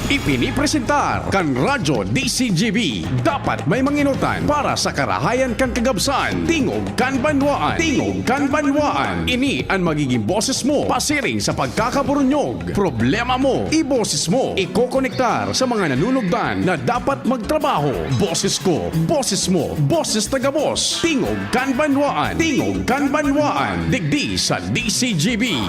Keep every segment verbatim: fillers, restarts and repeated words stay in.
Ipinipresentar kan Radyo D C G B. Dapat may manginotan para sa karahayan kan kagabsan. Tingog kan banwaan. Tingog kan banwaan. Ini an magiging boses mo pasiring sa pagkakaburunyog. Problema mo, iboses mo. Ikokonektar sa mga nanunugdan na dapat magtrabaho. Boses ko, boses mo, boses taga-boss. Tingog kan banwaan. Tingog kan banwaan. Digdi sa D C G B.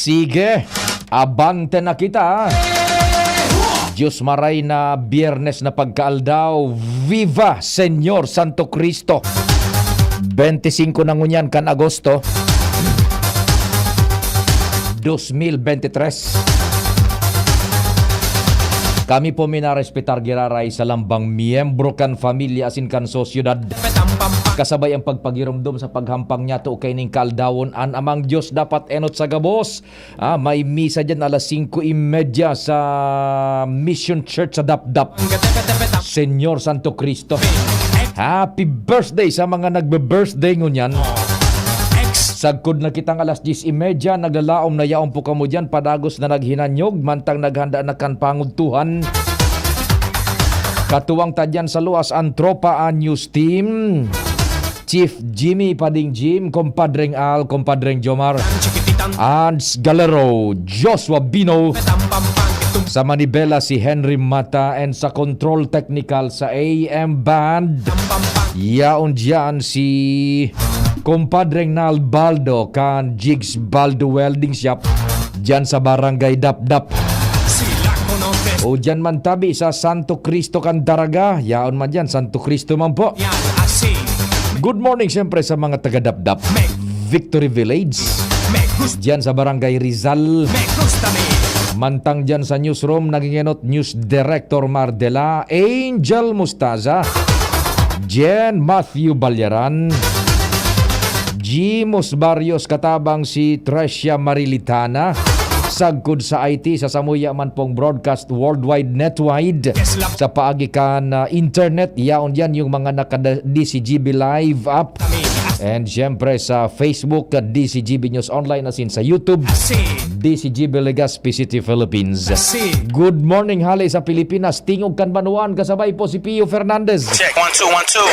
Sige, abante na kita. Diyos maray na Biyernes na pagkaaldaw. Viva Señor Santo Cristo! Bente singko na ngunyan kan Agosto, dos mil bente tres. Kami po minarespetar giraray sa lambang miyembro kan familia asin kan sosyedad. Kasabay ang pagpagiromdom sa paghampang niya to kaining kaaldawon, an Amang Dios dapat enot sa gabos. Ah, may misa dyan alas singko y media sa Mission Church sa Dapdap. Señor Santo Cristo. Happy birthday sa mga nagbe-birthday ngunyan. Sagkod na kitang alas diyes y media, naglalaom na yaon po kamo dyan, padagos na naghinanyog, mantang naghanda na kan pangudtuhan. Katuwang ta dyan sa luwas an Tropa an News Team. Chief Jimmy Pading Jim, Compadreng Al, Compadreng Jomar, Hans Galero, Joshua Bino, sa manibela si Henry Mata, and sa control technical sa A M Band, yaon diyan si Compadreng Nal Baldo kan Jigs Baldo Welding Shop, diyan sa Barangay Dapdap. O diyan man tabi sa Santo Cristo kan Daraga, yaon man diyan, Santo Cristo man po. Good morning, siyempre, sa mga taga-Dapdap. Victory Village. Diyan sa Barangay Rizal. Mantang diyan sa newsroom, naging enot News Director Mardela, Angel Mustaza, Jen Matthew Balyaran, Jimos Barrios katabang si Tricia Marilitana. Sagkod sa I T, sa samuya man pong broadcast worldwide, netwide, sa paagi kan, ah, internet, yaon diyan yung mga naka-D C G B Live app. And siyempre sa Facebook, ah, D C G B News Online, asin sa YouTube, D C G B Legazpi City, Philippines. Good morning, hali sa Pilipinas. Tingog kan banwaan, kasabay po si Pio Fernandez. Check, one, two, one, two.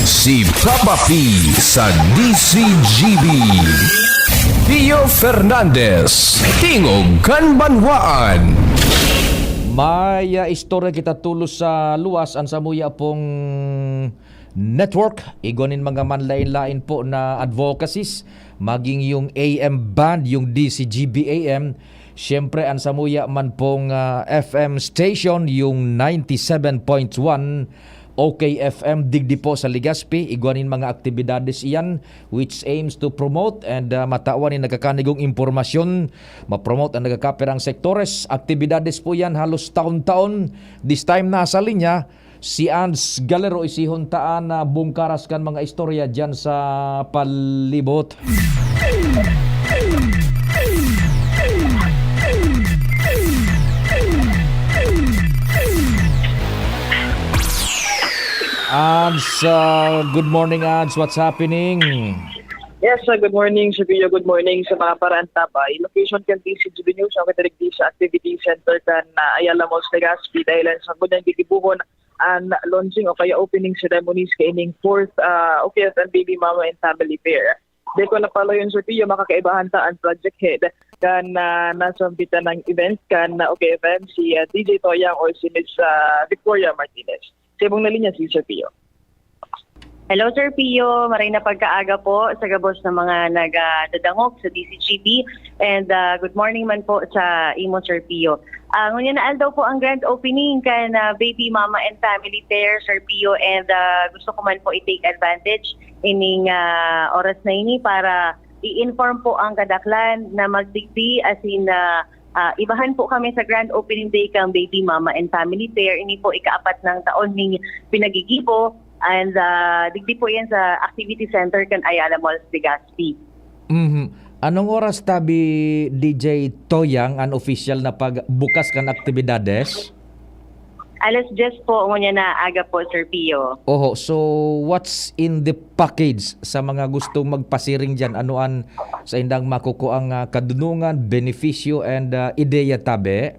Si Papa P sa D C G B. Pio Fernandez, Tingog kan Banwaan. May, ah, istorya kita tulos sa luwas, an samuya pong network, igwa nin mga manlain-lain po na advocacies, maging yung A M band, yung D C G B A M, siyempre, an samuya man pong, ah, F M station, yung ninety seven point one, O K F M, digdi po sa Legazpi, igwa nin mga aktibidades iyan which aims to promote and, ah, matawan nin nagkakanigong impormasyon, ma-promote ang nagkakapirang sektores. Aktibidades po yan halos taon-taon. This time, nasa linya si Ans Galero. Isihon ta an, ah, bungkaras kan mga istorya diyan sa palibot. Ads, uh, good morning, Ads. What's happening? Yes, uh, good morning, Sir Pio. Good morning sa mga paraantabay. Location kan D C G B News, ang kataligdi sa Activity Center kan uh, Ayala Malls, Legazpi, dahil sa ngunyan gigibuhon ang launching o kaya opening ceremonies kaining fourth uh, O K F M Baby Mama and Family Fair. Di ko napalayon, Sir Pio, makakaibahan ta ang project head kan uh, nasambitan ng event kan uh, O K F M, si uh, D J Toyang or si Miss uh, Victoria Martinez. Sa ibong na linya, si Sir Pio. Hello, Sir Pio. Maray na pagkaaga po sa gabos ng mga nagadadangog sa D C G B. And uh, good morning man po sa imo, Sir Pio. Uh, ngunyan na aldaw po ang grand opening kan uh, Baby Mama and Family Fair, Sir Pio. And uh, gusto ko man po i-take advantage ining uh, oras na ini para i-inform po ang kadaklan na magdigdi asin uh, uh, ibahan po kami sa grand opening day kang Baby Mama and Family Fair. Ini po ikaapat ng taon ning pinagigibo. And uh, digdi po yan sa Activity Center kan Ayala Malls, Legazpi. Mhm. Anong oras tabi, D J Toyang, an official na pagbukas kan aktibidades? Alas diyes po, ngunyan na aga po, Sir Pio. Oho, so what's in the package sa mga gustong magpasiring diyan? Ano an saindang makukuang, ah, kadunongan, benepisyo, and, ah, ideya tabi?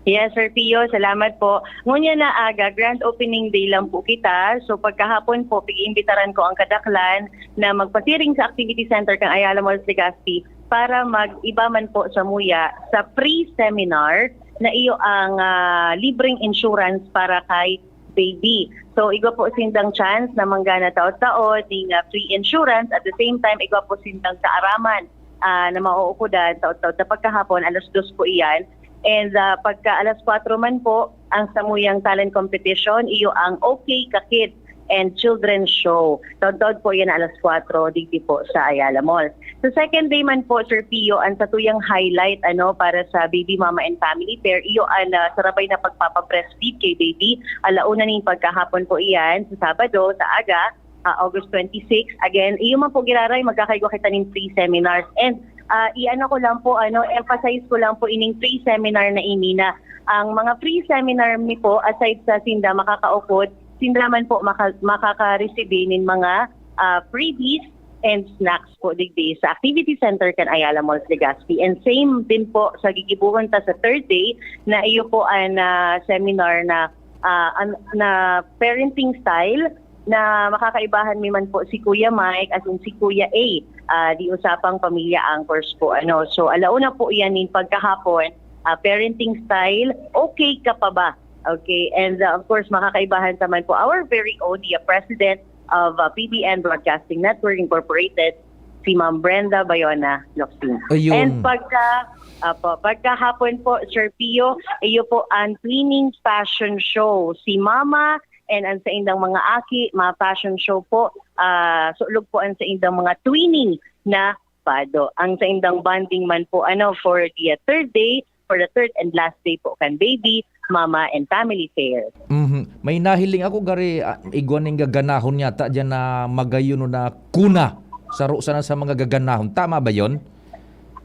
Yes, Sir Pio, salamat po. Ngunyan na aga, grand opening day lang po kita. So pagkahapon po, pig-iimbitaran ko ang kadaklan na magpasiring sa Activity Center kan Ayala Malls, Legazpi para mag-iba man po samuya sa free seminar na iyo ang, ah, libreng insurance para kay baby. So igwa po sindang chance na manggana taod-taod ning, ah, free insurance, at the same time igwa po sindang kaaraman, ah, na mauukodan taod-taod. Sa pagkahapon, alas dos po iyan. And, ah, pagka alas kwatro man po, ang samuyang talent competition, iyo ang Okay Ka Kid and Children's Show. Taod-taod po yan alas kwatro, digdi po sa Ayala Mall. Sa second day man po, Sir Pio, ang satuyang highlight, ano, para sa baby mama and family pair, iyo ang, ah, sarabay na pagpapa-breastfeed kay baby. Alauna ning pagkahapon po iyan, sa Sabado, sa aga, ah, August twenty-six. Again, iyo man po giraray, magkakaigwa kita ning free seminars. And, ah, i-ano ko lang po, ano, emphasize ko lang po ining free seminar na ini na ang mga free seminar mi po, aside sa sinda makakaukod, sinda man po maka-, makaka-receive nin mga, ah, freebies and snacks po digdi sa Activity Center kan Ayala Malls, Legazpi. And same din po sa gigibohon ta sa third day na iyo po ang, ah, seminar na, ah, an-, na parenting style na makakaibahan mi man po si Kuya Mike as in si Kuya A, ah, di usapang pamilya anchors po, ano. So, alauna po iyan nin pagkahapon, ah, parenting style, okay ka pa ba? Okay, and, ah, of course, makakaibahan ta man po our very own, the president of, ah, P B N Broadcasting Network Incorporated, si Ma'am Brenda Bayona Locsin. Ayun. And pagka, apo, pagkahapon po, Sir Pio, iyo po ang twinning fashion show. Si Mama and ang saindang mga aki, mga fashion show po, ah, sulog po ang saindang mga twinning na pado. Ang saindang bonding man po, ano, for the, ah, third day, for the third and last day po kan baby, mama, and family fair. Mhm. May nahiling ako, gari, ah, igwa ning gaganahon yata diyan na magayon na kuna. Saro sana sa mga gaganahon. Tama ba yon?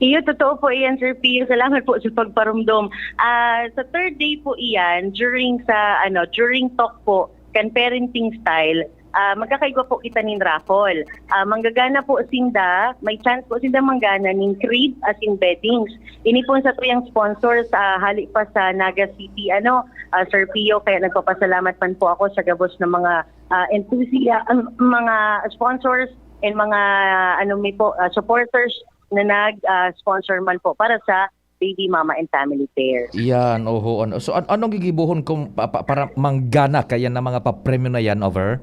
Iyo, totoo po iyan, Sir Pio. Salamat po sa pagparumdom. Ah, sa third day po iyan, during sa, ano, during talk po, kan parenting style, ah, magkakaigwa po kita nin raffle. Ah, manggagana po sinda, may chance po sinda manggana nin crib as in beddings. Ini po sa tuyang sponsor sa hali pa sa Naga City, ano, ah, Sir Pio, kaya nagpapasalamat man po ako sa gabos ng mga, ah, enthusia-, ang mga sponsors and mga, ano mi po, ah, supporters na nag, ah, sponsor man po para sa baby mama and family pair. Yan, oho. Ano, so, an-, anong gigibohon kung pa-, pa-, para manggana kaya na mga papremyo na yan, over?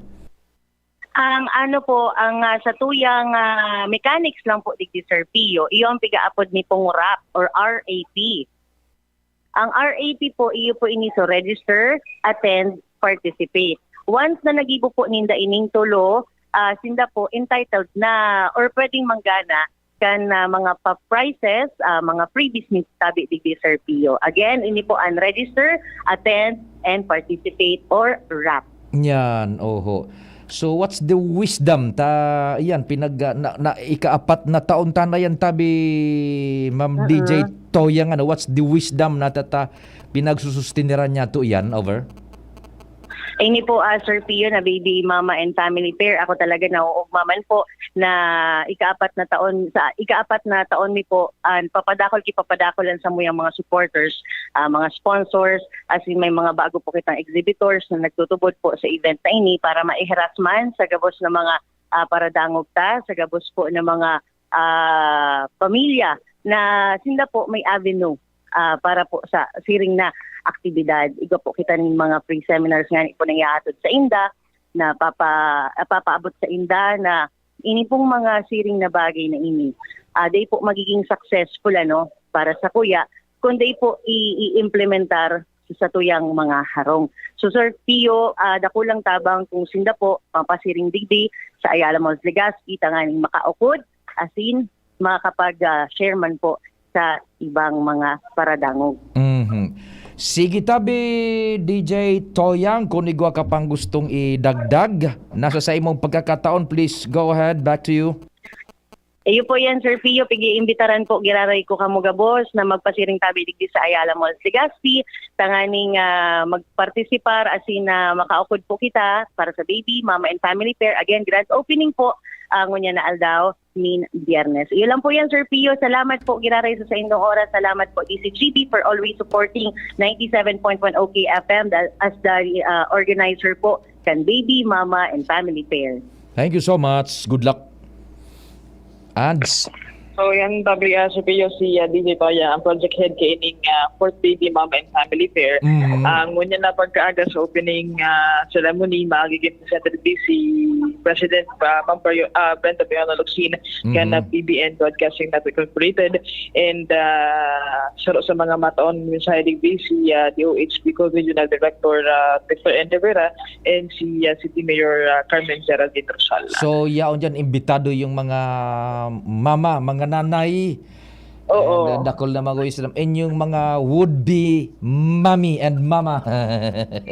Ang ano po, ang, ah, sa tuyang, ah, mechanics lang po digdi, Sir Pio, iyo ang pigaapod ni pong rap or R A P. Ang R A P po, iyo po ini, so register, attend, participate. Once na nagibo po ninda ining tulo, ah, sinda po entitled na or pwedeng manggana kan, ah, mga pa-, prizes, ah, mga freebies ni tabi digdi, Sir Pio. Again, ini po ang register, attend, and participate or rap. Yan, oho. So, what's the wisdom ta, yan, pinag, ah, na, na, ikaapat na taon ta na yan, tabi, Ma'am Mm-mm. D J Toyang, ano, what's the wisdom na tata, pinagsusustiniran niya to yan, over? Ini po, ah, Sir Pio, na baby mama and family pair, ako talaga nauugma man po na ikaapat na taon, sa ikaapat na taon mi po, ah, papadakol, kipapadakol ang samuyang mga supporters, ah, mga sponsors, as in may mga bago po kitang exhibitors na nagtutubod po sa event na ini para maihiras man sa gabos na mga, ah, paradangog ta, sa gabos po na mga, ah, pamilya na sinda po may avenue, ah, para po sa siring na aktibidad. Igwa po kita ning mga free seminars nga po na ihahatod sa inda, na papa-, ah, papaabot sa inda na ini pong mga siring na bagay na ini, ah, di po magiging successful, ano, para sa kuya, kundi po i-, i-implementar sa satuyang mga harong. So, Sir Pio, ah, dakulang tabang kung sinda po mapasiring digdi sa Ayala Malls, Legazpi, tanganing makaukod, asin makapag, ah, share man po sa ibang mga paradangog. Mhm. Sige, tabi, D J Toyang, kung igwa ka pang gustong idagdag, nasa sa imong pagkakataon, please go ahead. Back to you. Iyo po yan, Sir Pio. Pig-iimbitaran po giraray ko kamo gabos na magpasiring tabi digdi sa Ayala Malls, Legazpi, tanganing ah, magpartisipar asin na makaukod po kita para sa Baby, Mama and Family Fair. Again, grand opening po ah, ngunyan na aldaw nin Biyernes. Iyo lang po yan, Sir Pio. Salamat po giraray sa saindong oras. Salamat po, D C G B, for always supporting ninety-seven point one O K F M da- as the ah, organizer po kan Baby, Mama and Family Fair. Thank you so much. Good luck. Ads. So yan, tabi uh, Sir Pio, si uh, D J Toya, ang project head kaining uh, Fourth Baby Mama and Family Fair. Mm. Ang ngunyan na pagkaaga sa opening uh, ceremony, magiging presented si President uh, Ma'am Payo- uh, Brenda Payono Locsin kan Mhm. uh, P B N Broadcasting Network Incorporated, and uh, saro sa mga mataon mensahe digdi si uh, D O H Bicol Regional Director uh, Victor N. Rivera and si uh, City Mayor uh, Carmen Geraldine Rosal. So, yaon dyan, imbitado yung mga mama, mga nanay. Oo. And, uh, dakul na mag-uwi sila. And yung mga would-be mommy and mama.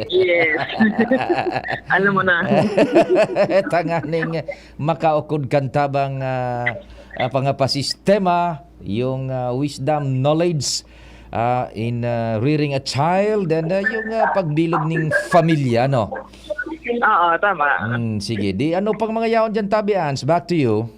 Yes. Alam mo na. Tanganing makaukod kan tabang ah, ah, pangapasistema, yung ah, wisdom, knowledge ah, in ah, rearing a child, and ah, yung ah, pagbilog ning pamilya, no? Oo, tama. Hmm, sige. Di ano pang mga yaon dyan, Tabi Ans? Back to you.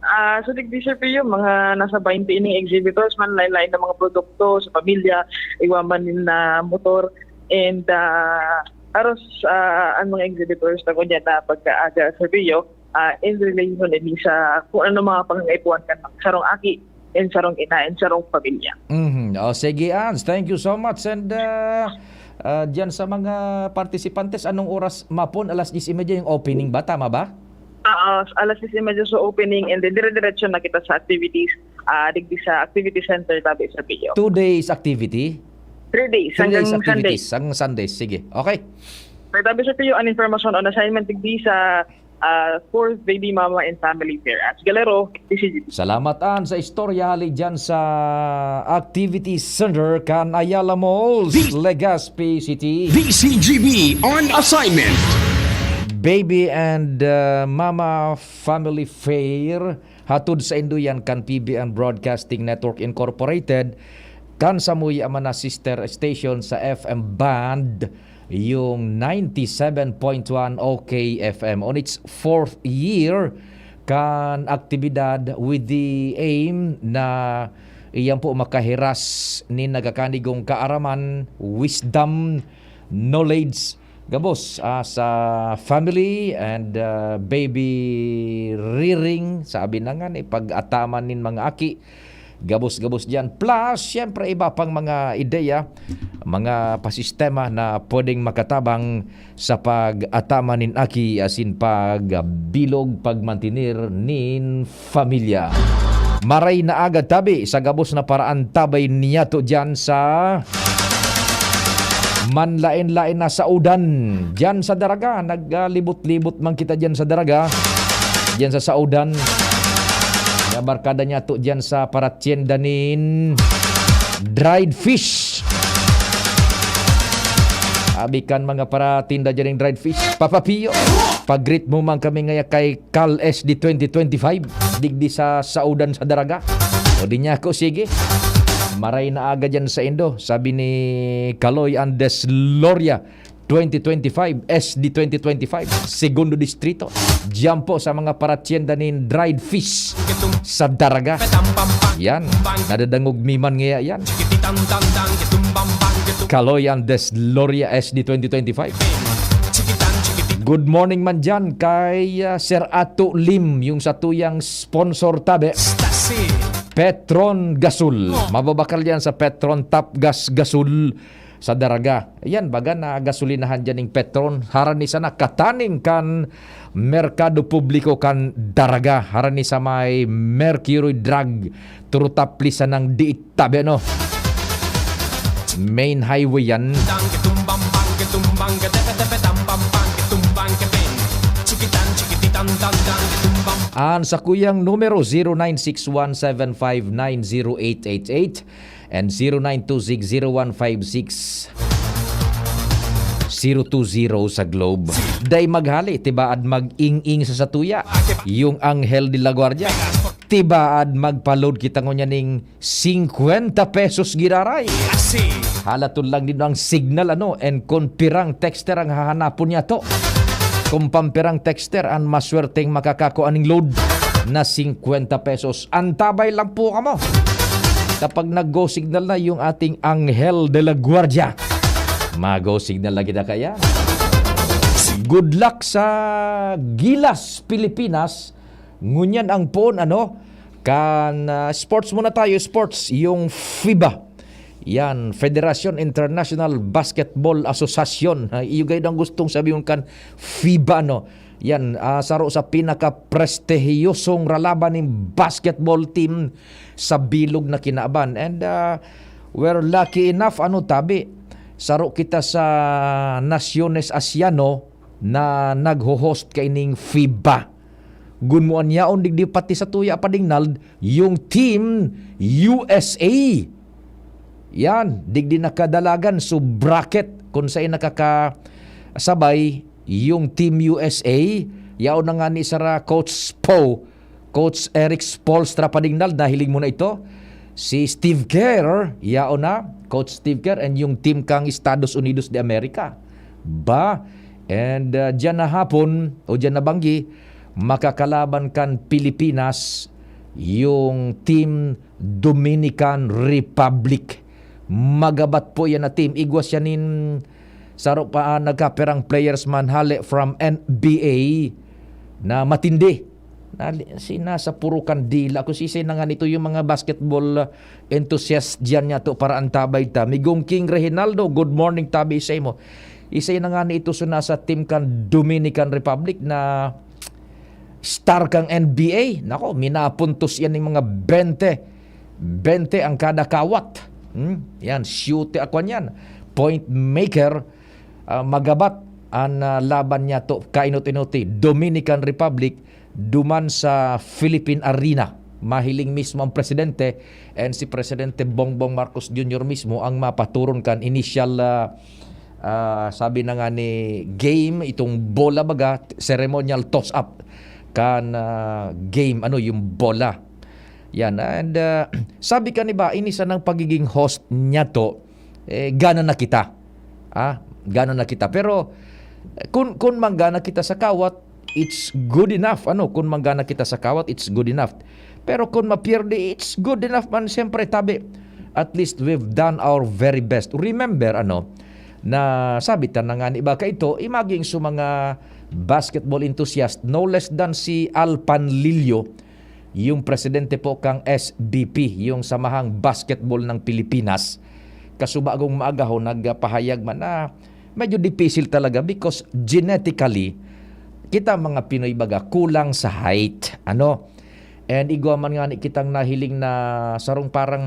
Ah, so digdi, Sir Pio, mga nasa twenty ining exhibitors man, lain-lain na mga produkto sa pamilya, iwa man nin na motor, and ah, aros ah, ang mga exhibitors na kunyan na pagkaaga, Sir Pio, ah, in relation ini sa kung ano mga pangangaipuhan kan sarong aki, and sarong ina, and sarong pamilya. Mhm. O, sige, Ans. Thank you so much. And uh, uh, dyan sa mga participantes, anong oras mapon? Alas diyes y media yung opening ba? Tama ba? Ah, alas diyes y media sa opening, and then dire-diretso na kita sa activities, ah, digdi sa activity center, tabi, Sir Pio. Two days activity? Three days, Three hanggang days Sunday. activities. Hanggang Sunday. Sige. Okay. Pero tabi, Sir Pio, ang information on assignment digdi sa ah, Fourth Baby Mama and Family Fair. At Galero, D C G. Salamat, An, sa istorya hali dyan sa Activity Center kan Ayala Malls, Legazpi City. D C G B on assignment. Baby and uh, Mama Family Fair, hatod saindo yan kan P B N Broadcasting Network Incorporated, kan samuya man na sister station sa F M band, yung ninety-seven point one O K F M. On its fourth year kan aktibidad, with the aim na iyan po makahiras nin nagakanigong kaaraman, wisdom, knowledge, gabos ah, sa family and ah, baby rearing, sabi na nga ni, pag-ataman nin mga aki, gabos-gabos diyan. Plus, siyempre, iba pang mga ideya, mga pasistema na pwedeng makatabang sa pag-ataman nin aki, asin pagbilog, pagmantener nin pamilya. Maray na aga, tabi, sa gabos na paraan, tabay niyato diyan sa manlaen-laen na saudan. Diyan sa Daraga, naglibot-libot man kita diyan sa Daraga. Diyan sa saudan. Nabarkada niyato diyan sa paratyenda nin dried fish. Abi kan mga paratinda dyan ng dried fish. Papa Pio, pag-greet mo man kami ngaya kay Cal S D twenty twenty-five, digdi sa saudan sa Daraga. O di niya ako, sige. Maray na aga dyan sa Indo, sabi ni Kaloy Andes Loria, twenty twenty-five, S D twenty twenty-five, Segundo Distrito. Diyan po sa mga paratyenda nin dried fish sa Daraga. Yan, nadadangog mi man ngaya yan. Kaloy Andes Loria, S D twenty twenty-five. Good morning man dyan kay ah, Sir Ato Lim, yung sa tuyang sponsor tabi. Petron Gasol. Mababakal yan sa Petron Top Gas Gasol sa Daraga. Ayan, baga na gasolinahan dyan ng Petron. Harani sana kataning kan Merkado Publiko kan Daraga. Harani sa may Mercury Drug. Turutapli sa nang diit tabi, ano? Main highway yan. An sa kuyang numero, zero nine six one seven five nine zero eight eight eight and zero nine two six zero one five six zero two zero sa Globe. Dai maghali, tibaad mag-ing-ing sa satuya. Yung Anghel de la Guardia. Tibaad magpa-load kita ngunyan ning singkwenta pesos giraray. Asi. Halaton lang din ang signal, ano, and kung pirang texter ang hahanapon niya to. Kung pampirang texter ang maswerteng makakakua ning load na singkwenta pesos. Antabay lang po kamo. Kapag nag-go signal na yung ating Anghel de la Guardia, mag-go signal na kita kaya. Good luck sa Gilas, Pilipinas. Ngunyan ang poon, ano, kan, ah, sports muna tayo, sports, yung fiba. Yan, Federation International Basketball Association. Ha, iyo gayud ang gustong sabihon kan fiba, no? Yan, ah, saro sa pinakaprestihiyosong ralaban nin basketball team sa bilog na kinaban. And, ah, we're lucky enough, ano, tabi, saro kita sa Naciones Asiano na nagho-host kaining fiba. Gun mo an yaon digdi pati sa tuya pa dingnald, yung Team U S A. Yan, digdi nakadalagan, so bracket, kung saan nakakasabay yung Team U S A. Yaon na nga ni sara Coach Spo, Coach Eric Spoelstra pa dingnald, nahiling mo na ito. Si Steve Kerr, yaon na, Coach Steve Kerr, and yung team kang Estados Unidos de America. Ba? And, uh, diyan na hapon, o diyan na banggi, makakalaban kan Pilipinas, yung Team Dominican Republic. Magabat po yan na team. Igwa siya nin saro pa, ah, nagkapirang players man hale from N B A na matindi. Na, si nasa puro kandila. Kung sisay na nga nito yung mga basketball, ah, enthusiast diyan niya to para antabay ta. Migong King Reginaldo, good morning, tabi sa imo. Isay na nga nito so nasa team kan Dominican Republic na star kang N B A. Nako, minapuntos yan ng mga bente. Bente ang kada kawat. Hmm? Yan, shoot ako niyan. Point maker, ah, magabat ang, ah, laban niya to. Kainot-inoti, Dominican Republic, duman sa Philippine Arena. Mahiling mismo ang presidente, and si Presidente Bongbong Marcos Junior mismo ang mapaturon kan initial, ah, ah, sabi na nga ni game, itong bola baga, ceremonial toss-up kan, ah, game, ano, yung bola. Yan, and, ah, sabi ka ni ba, ini sanang pagiging host niya to, eh, gana na kita. Ah, gana na kita. Pero, eh, kun, kun manggana kita sa kawat, it's good enough. Ano, kun manggana kita sa kawat, it's good enough. Pero kun mapierde, it's good enough man, siyempre, tabi. At least we've done our very best. Remember, ano, na sabi ta na nga ni ba kaito, imagine sa mga basketball enthusiast, no less than si Al Panlilio, yung presidente po kang S B P, yung Samahang Basketball ng Pilipinas. Kasubagong maagahon, nagpahayag man na medyo dipisil talaga because genetically, kita mga Pinoy baga, kulang sa height. Ano? And igwa man nga ni kitang nahiling na sarong parang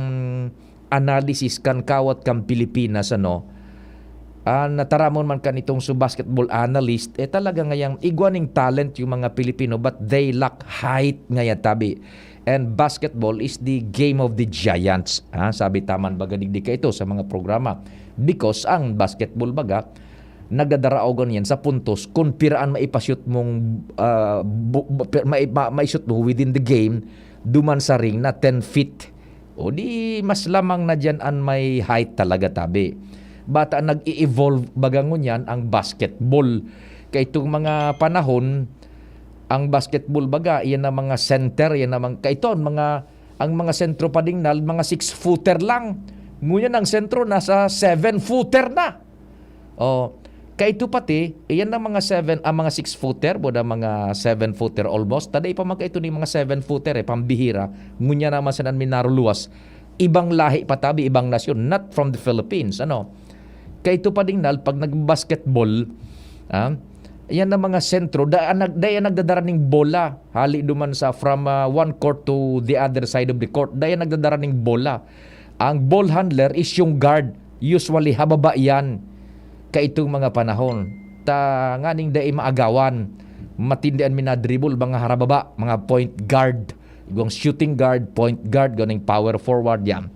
analysis kan kawat kan Pilipinas, ano, ah, nataramon man kan itong su basketball analyst, eh, talaga ngayang igwa ning talent yung mga Pilipino, but they lack height ngaya tabi. And basketball is the game of the giants, ha? Sabi taman baga digdi ka ito sa mga programa. Because ang basketball baga, nagdadaraogan yan sa puntos kung piraan maipashoot mong, ah, bu-, bu-, pi-, mai-, ma-, maishoot mo within the game, duman sa ring na ten feet. O di, mas lamang na diyan an may height talaga, tabi. Bata nag-i-evolve baga ngunyan ang basketball. Kaitong mga panahon, ang basketball baga, iyan na mga center, iyan na mga, kaiton, mga, ang mga sentro pa dingnald, mga six-footer lang. Ngunyan ang sentro, nasa seven-footer na. Oh, kaito pati, iyan na mga seven, ang mga six-footer, boda mga seven-footer almost. Tada ipa magkaito ni mga seven-footer, eh, pambihira. Ngunyan naman sa nanmin naruluwas. Ibang lahi pa tabi, ibang nasyon, not from the Philippines, ano. Kaito pa dingnald, pag nag-basketball, ah, yan ang mga sentro, da-, nag-, dai ang nagdadara ning bola, hali duman sa from, ah, one court to the other side of the court, dai ang nagdadara ning bola. Ang ball handler is yung guard, usually hababa yan kaitong mga panahon. Ta nganing dai maagawan, matindi an minadribble, mga harababa, mga point guard, igwang shooting guard, point guard, ganing power forward yan.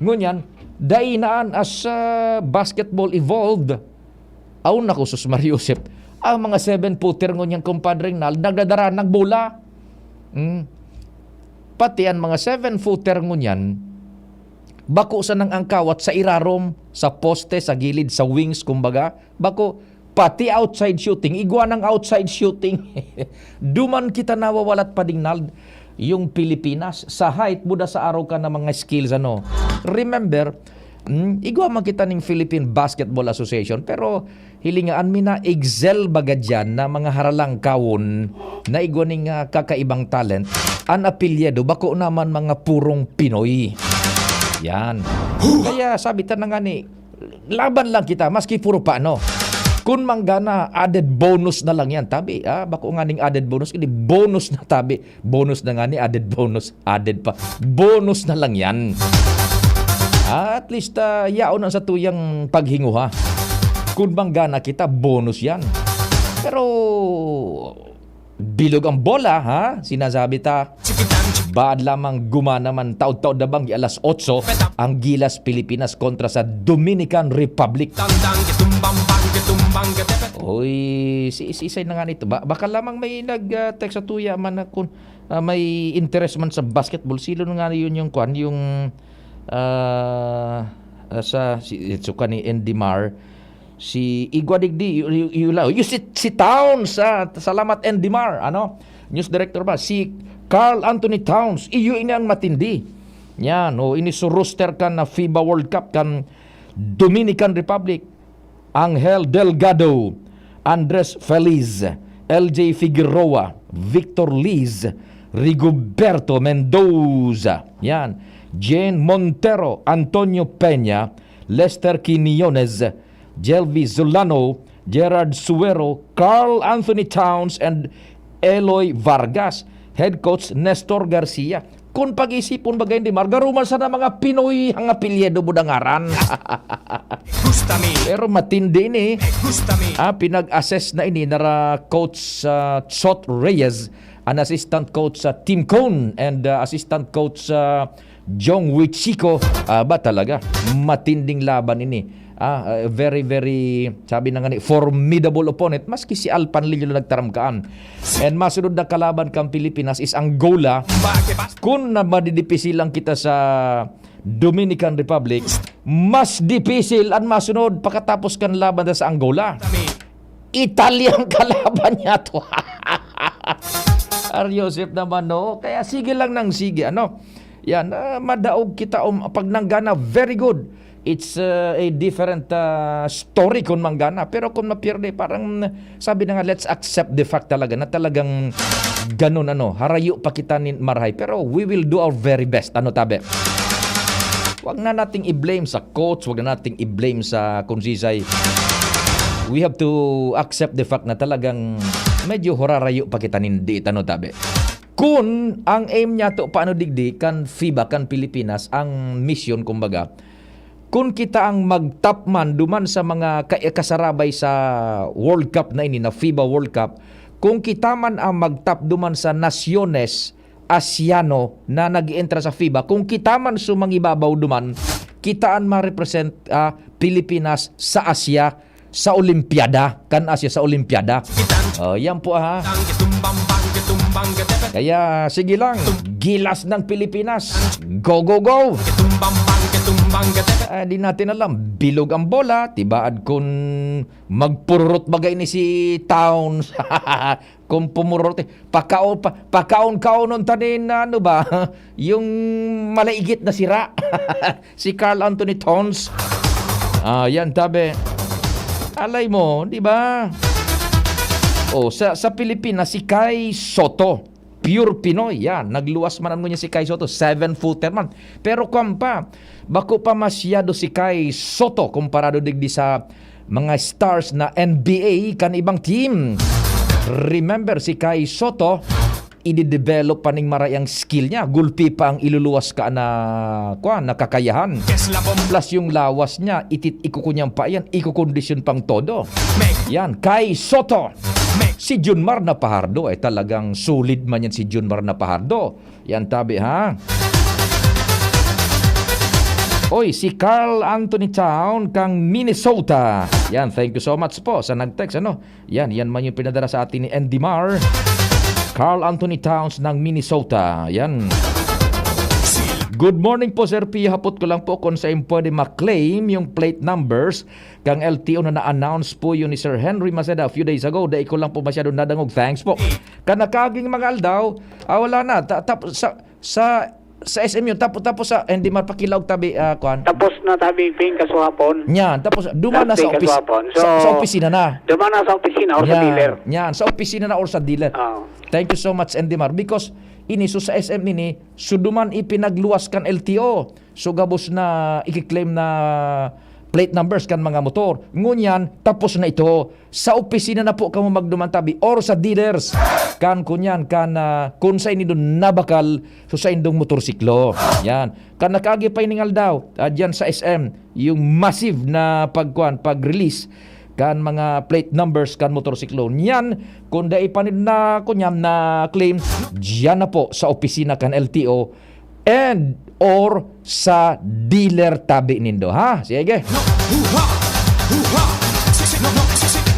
Ngunyan, dai naan as, ah, basketball evolved. Aw, naku, sus, Mario Josep. Ang mga seven-footer ngunyan, kumpadre Nal, nagdadara ng bola. Hmm. Pati an mga seven-footer ngunyan, bako sanang angkawat sa irarom, sa poste, sa gilid, sa wings, kumbaga. Bako, pati outside shooting, igwa nang outside shooting. Duman kita nawawalat, Pading Nald, yung Pilipinas. Sa height, buda sa araw ka na mga skills, ano. Remember, mm, igwa man kita ning Philippine Basketball Association, pero hilingaan mi na excel baga diyan na mga haralangkawon na igwa ning, ah, kakaibang talent, an apelyido bako naman mga purong Pinoy. Yan. Kaya sabi ta na nga ni, laban lang kita, maski puro pa, ano. Kun manggana, added bonus na lang yan, tabi. Ah, bako nga ning added bonus, hindi bonus na, tabi. Bonus na nga ni, added bonus, added pa. Bonus na lang yan. Ah, at least, ah, yaon ang satuyang paghinguha. Kun manggana kita, bonus yan. Pero, bilog ang bola, ha? Sinasabi ta, baad lamang gumana man, taod-taod na bang alas otso, ang Gilas Pilipinas kontra sa Dominican Republic. Oy, si isay na nga nito. Ba, baka lamang may nag, ah, text sa tuya man na kun, ah, may interest man sa basketball. Sino na nga yun yung kwan, yung, ah, ah, sa, si, so ka ni Andy Mar, si igwa digdi, yu-, yu-, yu-, la-, yu-, si, si Towns, ah, salamat Andy Mar, ano? News director ba? Si Carl Anthony Towns, iyo ini ang matindi. Yan, o, ini su roster kan na FIBA World Cup kan Dominican Republic. Angel Delgado, Andres Feliz, L J Figueroa, Victor Liz, Rigoberto Mendoza. Yan. Jane Montero, Antonio Peña, Lester Quiñones, Jelvi Zulano, Gerard Suero, Carl Anthony Towns, and Eloy Vargas. Head coach Nestor Garcia. Kun pag-isipon baga, Andy Mar, garo man sana mga Pinoy ang apelyido mo dangaran. Gustami. Pero matindi ini. Gustami. Ah, pinag-assess na ini nara coach, ah, Chot Reyes, an assistant coach sa Team Cone, and, ah, assistant coach sa Jong Wichiko. Ah, ba talaga? Matinding laban ini. Ah, ah, very, very, sabi na nga ni, formidable opponent, maski si Alpan Lillo nagtaram kaan. And masunod na kalaban kan Pilipinas is Angola. Kun na madidipisilan kita sa Dominican Republic, mas dipisil an masunod pakatapos kan laban sa Angola. Italy ang kalaban niya to. Ar Joseph naman, no? Kaya sige lang nang sige, ano? Yan, ah, madaog kita, um, pag nanggana, very good. It's, uh, a different, uh, story kung manggana. Pero kung mapierde, parang, sabi na nga, let's accept the fact talaga na talagang ganun, ano, harayo pa kita nin marahay. Pero we will do our very best, ano, tabi? Wag na nating i-blame sa coach, wag na nating i-blame sa kung sisay. We have to accept the fact na talagang medyo hurarayo pa kita nin diit, ano, tabi? Kun ang aim niya to, paano digdi, kan FIBA, kan Pilipinas, ang misyon, kumbaga, kun kita ang mag-top man duman sa mga ka-, kasarabay sa World Cup na ini, na FIBA World Cup, kung kita man ang mag-top duman sa nasyones Asiano na nag-entra sa FIBA, kung kita man sumangibabaw duman, kita an ma-represent, ah, Pilipinas sa Asia, sa Olimpiada, kan Asia sa Olimpiada. Oh, yan po, ha. Kaya, sige lang, Gilas ng Pilipinas. Go, go, go! Ah, di natin alam, bilog ang bola, tibaad kun magpururot bagay ni si Towns. Kun pumururot, eh, pakaon, pa, pakaon-kaonon ta nin, ano ba, yung malaigit na sira. Si Carl Anthony Towns. Ah, yan, tabi. Alay mo, di ba? Oh, sa, sa Pilipinas, si Kai Soto. Pure Pinoy, yan. Nagluwas man ano niya si Kai Soto, seven-footer man. Pero kwan pa, bako pa masyado si Kai Soto komparado digdi sa mga stars na N B A kan ibang team. Remember, si Kai Soto, i-develop pa ning maray ang skill niya. Gulpi pa ang iluluwas ka na, kwan, na kakayahan. Plus yung lawas niya, itit-, ikukunyang pa yan, ikukondisyon pang todo. Yan, Kai Soto. Si Junmar Napahardo, eh, talagang solid man yan si Junmar Napahardo. Yan, tabi, ha? Oy, si Carl Anthony Town kang Minnesota. Yan, thank you so much po sa nag-text, ano? Yan, yan man yung pinadala sa atin ni Andy Mar. Carl Anthony Towns ng Minnesota. Yan. Good morning po, Sir P. Hapot ko lang po kung saan pwede ma-claim yung plate numbers kang L T O na na-announce po yun ni Sir Henry Maceda a few days ago. Dai ko lang po masyado nadangog. Thanks po. Kan nakaaging mga aldaw, ah, wala na. Ta- tap- sa, sa, sa S M U, tapos, tapos sa, hindi mapakilaog tabi, ah, kwan. Tapos na tabi, Ping, kasuhapon. Yan, tapos duman na sa Dati opis-, kasuhapon. So, sa, sa opisina na. Duman na sa opisina or sa Yan, dealer. Yan, sa opisina na or sa dealer. Oo. Thank you so much, Endimar. Because ini, so sa S M ini, so duman ipinagluwas kan L T O. So gabos na ikiklaim na plate numbers kan mga motor. Ngunyan, tapos na ito. Sa opisina na po kamo magduman tabi or sa dealers. Kan kunyan, kan, ah, kun sa inyo nabakal, so sa indong motorsiklo. Yan. Kan nakaagi pa ining aldaw, ah, dyan sa S M, yung massive na pagkuan, pag-release kan mga plate numbers kan motorsiklo. Yan, kung dai pa nid na, kunyan, na claim, dyan na po sa opisina kan L T O and or sa dealer tabi nindo, ha? Sige.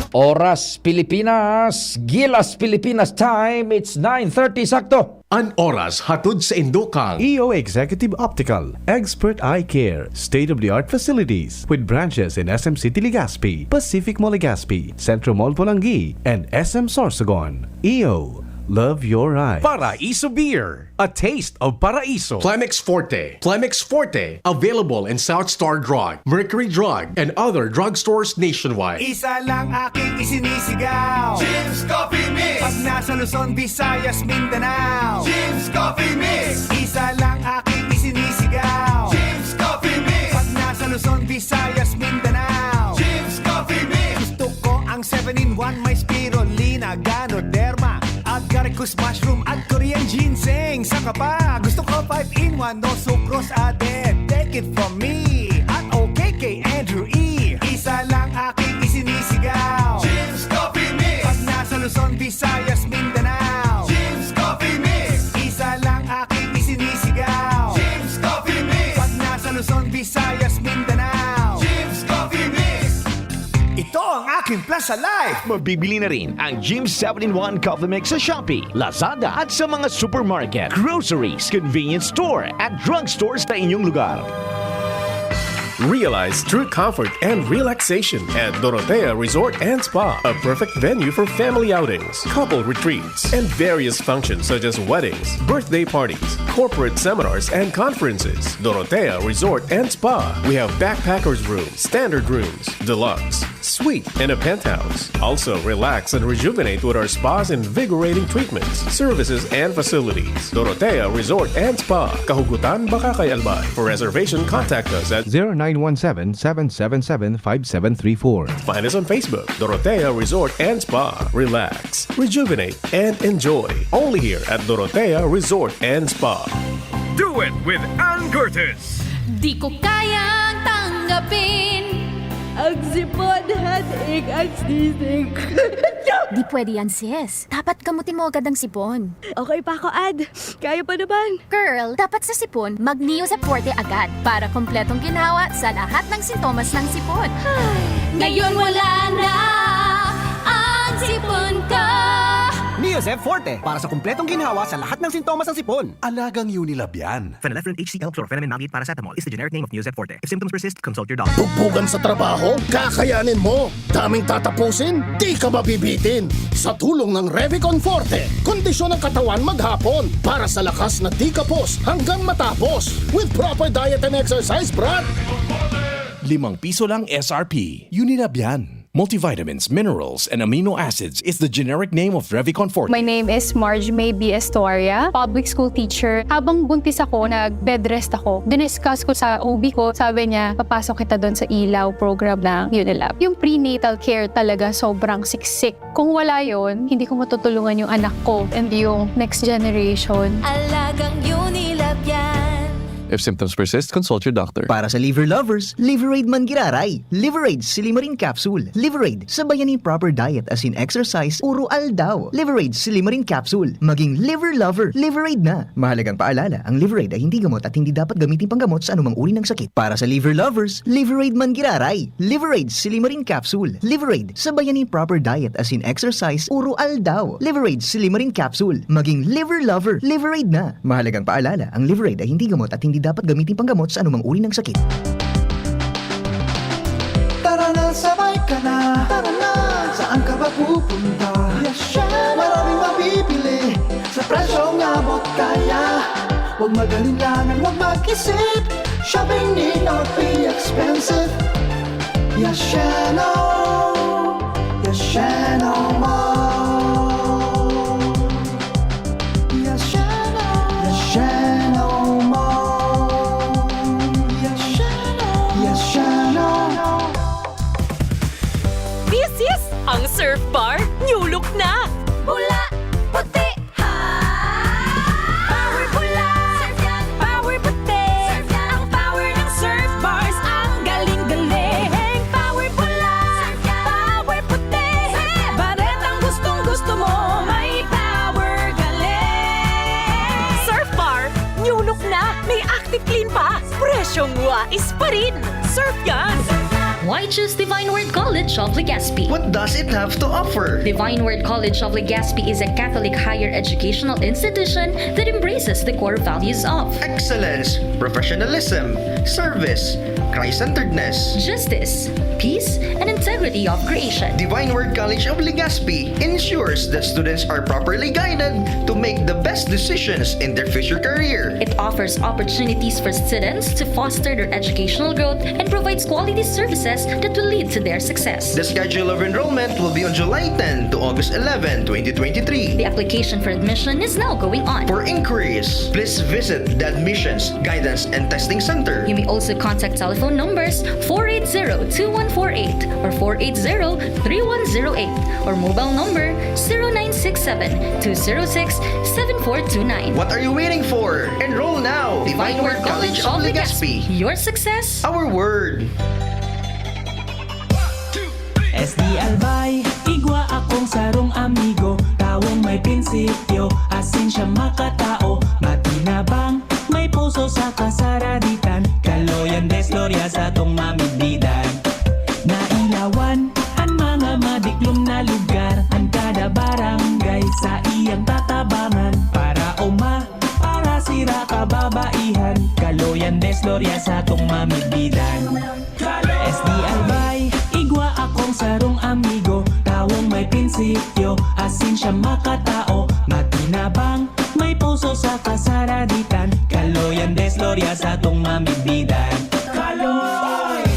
Oras Pilipinas, Gilas Pilipinas time, it's nine thirty sakto. An oras hatod sa indo kang E O Executive Optical, expert eye care, state-of-the-art facilities with branches in S M City Legazpi, Pacific Mall Legazpi, Centro Mall Polangui, and S M Sorsogon. E O, love your eyes. Paraiso Beer, a taste of Paraiso. Clemix Forte. Clemix Forte, available in South Star Drug, Mercury Drug, and other drugstores nationwide. Isa lang aking isinisigaw. Jim's Coffee Mix. Pag nasa Luzon, Visayas, Mindanao. Jim's Coffee Mix. Isa lang aking isinisigaw. Jim's Coffee Mix. Pag nasa Luzon, Visayas, Mindanao. Jim's Coffee Mix. Gusto ko ang seven-in-one, may spirulina, ganoderma, agaricus mushroom at Korean ginseng. Saka pa, gusto ko five-in-one, no sucrose added. Take it from me, at okay kay Andrew E. Isa lang aking isinisigaw. Jim's Coffee Mix. Pag nasa Luzon, Visayas, Mindanao. Jim's Coffee Mix. Isa lang aking isinisigaw. Jim's Coffee Mix. Pag nasa Luzon, Visayas, Mindanao. Jim's Coffee Mix. Ito ang aking Plaza Life. Mabibili na rin ang Jim's seven-in-one Coffee Mix sa Shopee, Lazada at sa mga supermarket, groceries, convenience store at drugstore sa inyong lugar. Realize true comfort and relaxation at Dorotea Resort and Spa, a perfect venue for family outings, couple retreats, and various functions such as weddings, birthday parties, corporate seminars, and conferences. Dorotea Resort and Spa. We have backpackers room, standard rooms, deluxe, suite, and a penthouse. Also, relax and rejuvenate with our spa's invigorating treatments, services, and facilities. Dorotea Resort and Spa. Kahugutan, Bacacay, Albay. For reservation, contact us at zero nine one seven, seven seven seven, five seven three four. Find us on Facebook, Dorotea Resort and Spa. Relax, rejuvenate, and enjoy. Only here at Dorotea Resort and Spa. Do it with Ann Curtis. Di ko kayang tanggapin ang sipon, headache, at sneezing. Di pwede yan, sis. Dapat gamutin mo agad ang sipon. Okay pa ako, Ad. Kaya pa naman. Girl, dapat sa sipon, mag Neosep Forte agad para kompletong ginhawa sa lahat ng sintomas ng sipon. Ngayon wala na ang sipon ko. Neosep Forte, para sa kompletong ginhawa sa lahat ng sintomas ng sipon. Alagang Unilab yan. Phenylephrine H C L, chlorphenamine maleate paracetamol is the generic name of Neosep Forte. If symptoms persist, consult your doctor. Bugbugan sa trabaho? Kakayanin mo! Daming tatapusin? Di ka mabibitin! Sa tulong ng Revicon Forte, kondisyon ng katawan maghapon para sa lakas na di kapos hanggang matapos. With proper diet and exercise, brad! Limang piso lang S R P. Unilab yan. Multivitamins, minerals, and amino acids is the generic name of Revicon Forte. My name is Marge May B. Estoria, public school teacher. Habang buntis ako, nag-bed rest ako. Diniscuss ko sa O B ko, sabi niya, "Papasok kita doon sa Ilaw program ng Unilab." Yung prenatal care talaga, sobrang siksik. Kung wala yon, hindi ko matutulungan yung anak ko and yung next generation. Alagang Unilab yan. If symptoms persist, consult your doctor. Para sa liver lovers, Liveraid man giraray. Liveraid Silimarin Capsule. Liveraid, sabayan nin proper diet asin exercise uro aldaw. Liveraid Silimarin Capsule. Maging liver lover, Liveraid na. Mahalagang paalala, ang Liveraid ay hindi gamot at hindi dapat gamitin panggamot sa anumang uri ng sakit. Para sa liver lovers, Liveraid man giraray. Liveraid Silimarin Capsule. Liveraid, sabayan nin proper diet asin exercise uro aldaw. Liveraid Silimarin Capsule. Maging liver lover, Liveraid na. Mahalagang paalala, ang Liveraid ay hindi gamot at hindi dapat gamitin panggamot sa anumang uri ng sakit. Tara na, sabay ka na. Tara na. Saan ka ba pupunta? Yashano. Maraming mabibili sa presyong abot kaya. Huwag mag-alinlangan, huwag mag-isip. Shopping need not be expensive. Yashano. Yashano Mall. Yashano. Yashano Mall. Yashano. Yashano. This is ang Surf Bar New Look na! Pula, puti, ha! Power pula! Surf yan! Power puti! Surf yan! Ang power ng Surf Bars, ang galing-galing! Power pula! Surf yan! Power puti! Surf yan! Baretang gustong-gusto mo, may power galing! Surf Bar, new look na! May Active Clean pa! Presyong wais pa rin! Surf yan! Why choose Divine Word College of Legazpi? What does it have to offer? Divine Word College of Legazpi is a Catholic higher educational institution that embraces the core values of excellence, professionalism, service, Christ-centeredness, justice, peace, and integrity of creation. Divine Word College of Legazpi ensures that students are properly guided to make the best decisions in their future career. It offers opportunities for students to foster their educational growth and provides quality services that will lead to their success. The schedule of enrollment will be on July ten to August eleven, twenty twenty-three. The application for admission is now going on. For inquiries, please visit the Admissions, Guidance, and Testing Center. You may also contact telephone numbers four eight zero two one four eight or four eight zero three one zero eight or mobile number zero nine six seven two zero six seven four two nine. What are you waiting for? Enroll now! Divine Word College of Legazpi. Your success, our word. S D Albay, igwa akong sarong amigo, tawong may prinsipyo, asin siya makatao, matinabang, may puso sa kasaraditan, kaloyan, desloria sa tong mamidbidan. Nailawan an mga madiklom na lugar, an kada barangay sa iyang tatabangan, para uma, para sira kababaihan, kaloyan, desloria sa tong mamidbidan. S D Albay, igwa akong sarong amigo, tawong may prinsipyo, asin siya makatao, matinabang, may puso sa kasaraditan, kaloyan, desloria sa tong mamidbidan. Kaloy!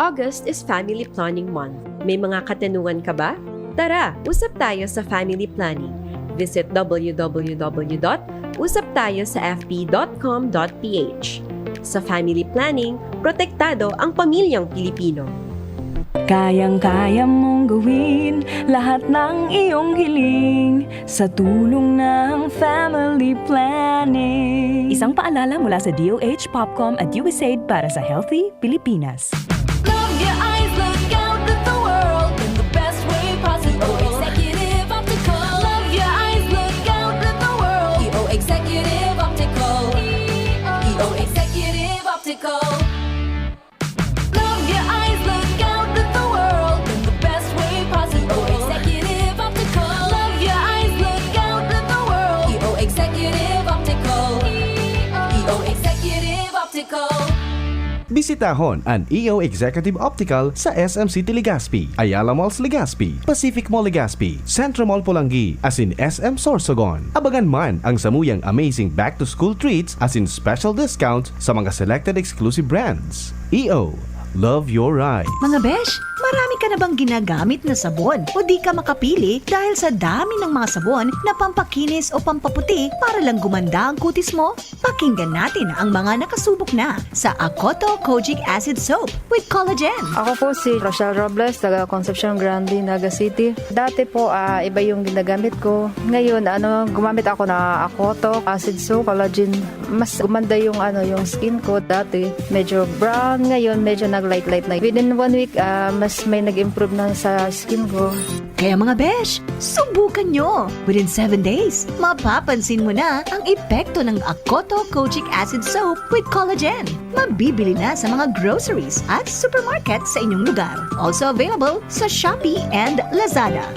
August is Family Planning Month. May mga katanungan ka ba? Tara, usap tayo sa family planning. Visit w w w dot usap tayo sa f b dot com dot p h. Sa family planning, protektado ang pamilyang Pilipino. Kayang-kaya mong gawin lahat ng iyong hiling sa tulong ng family planning. Isang paalala mula sa D O H, POPCOM at U S A I D para sa Healthy Pilipinas. Love your eyes, look out at the world in the best way possible. E O Executive Optical. Love your eyes, look out at the world. E O Executive Optical. E O Executive Optical. Love your eyes, look out at the world in the best way possible. E O Executive Optical. Love your eyes, look out at the world. E O Executive Optical. E O Executive Optical. Bisitahon an E O Executive Optical sa S M City Legazpi, Ayala Malls Legazpi, Pacific Mall Legazpi, Centro Mall Polangui, asin S M Sorsogon. Abangan man ang samuyang amazing back-to-school treats asin special discount sa mga selected exclusive brands. E O, love your ride. Mga besh, marami ka na bang ginagamit na sabon o di ka makapili dahil sa dami ng mga sabon na pampakinis o pampaputi para lang gumanda ang kutis mo? Pakinggan natin ang mga nakasubok na sa Akoto Kojic Acid Soap with Collagen. Ako po si Rochelle Robles, taga Concepcion Grande, Naga City. Dati po, ah, iba yung ginagamit ko. Ngayon, ano, gumamit ako na Akoto Acid Soap, Collagen. Mas gumanda yung, ano, yung skin ko. Dati, medyo brown. Ngayon, medyo nag-light-light na. Within one week, ah, mas may nag-improve na sa skin ko. Kaya mga besh, subukan nyo! Within seven days, mapapansin mo na ang epekto ng Akoto Kojic Acid Soap with Collagen. Mabibili na sa mga groceries at supermarket sa inyong lugar. Also available sa Shopee and Lazada.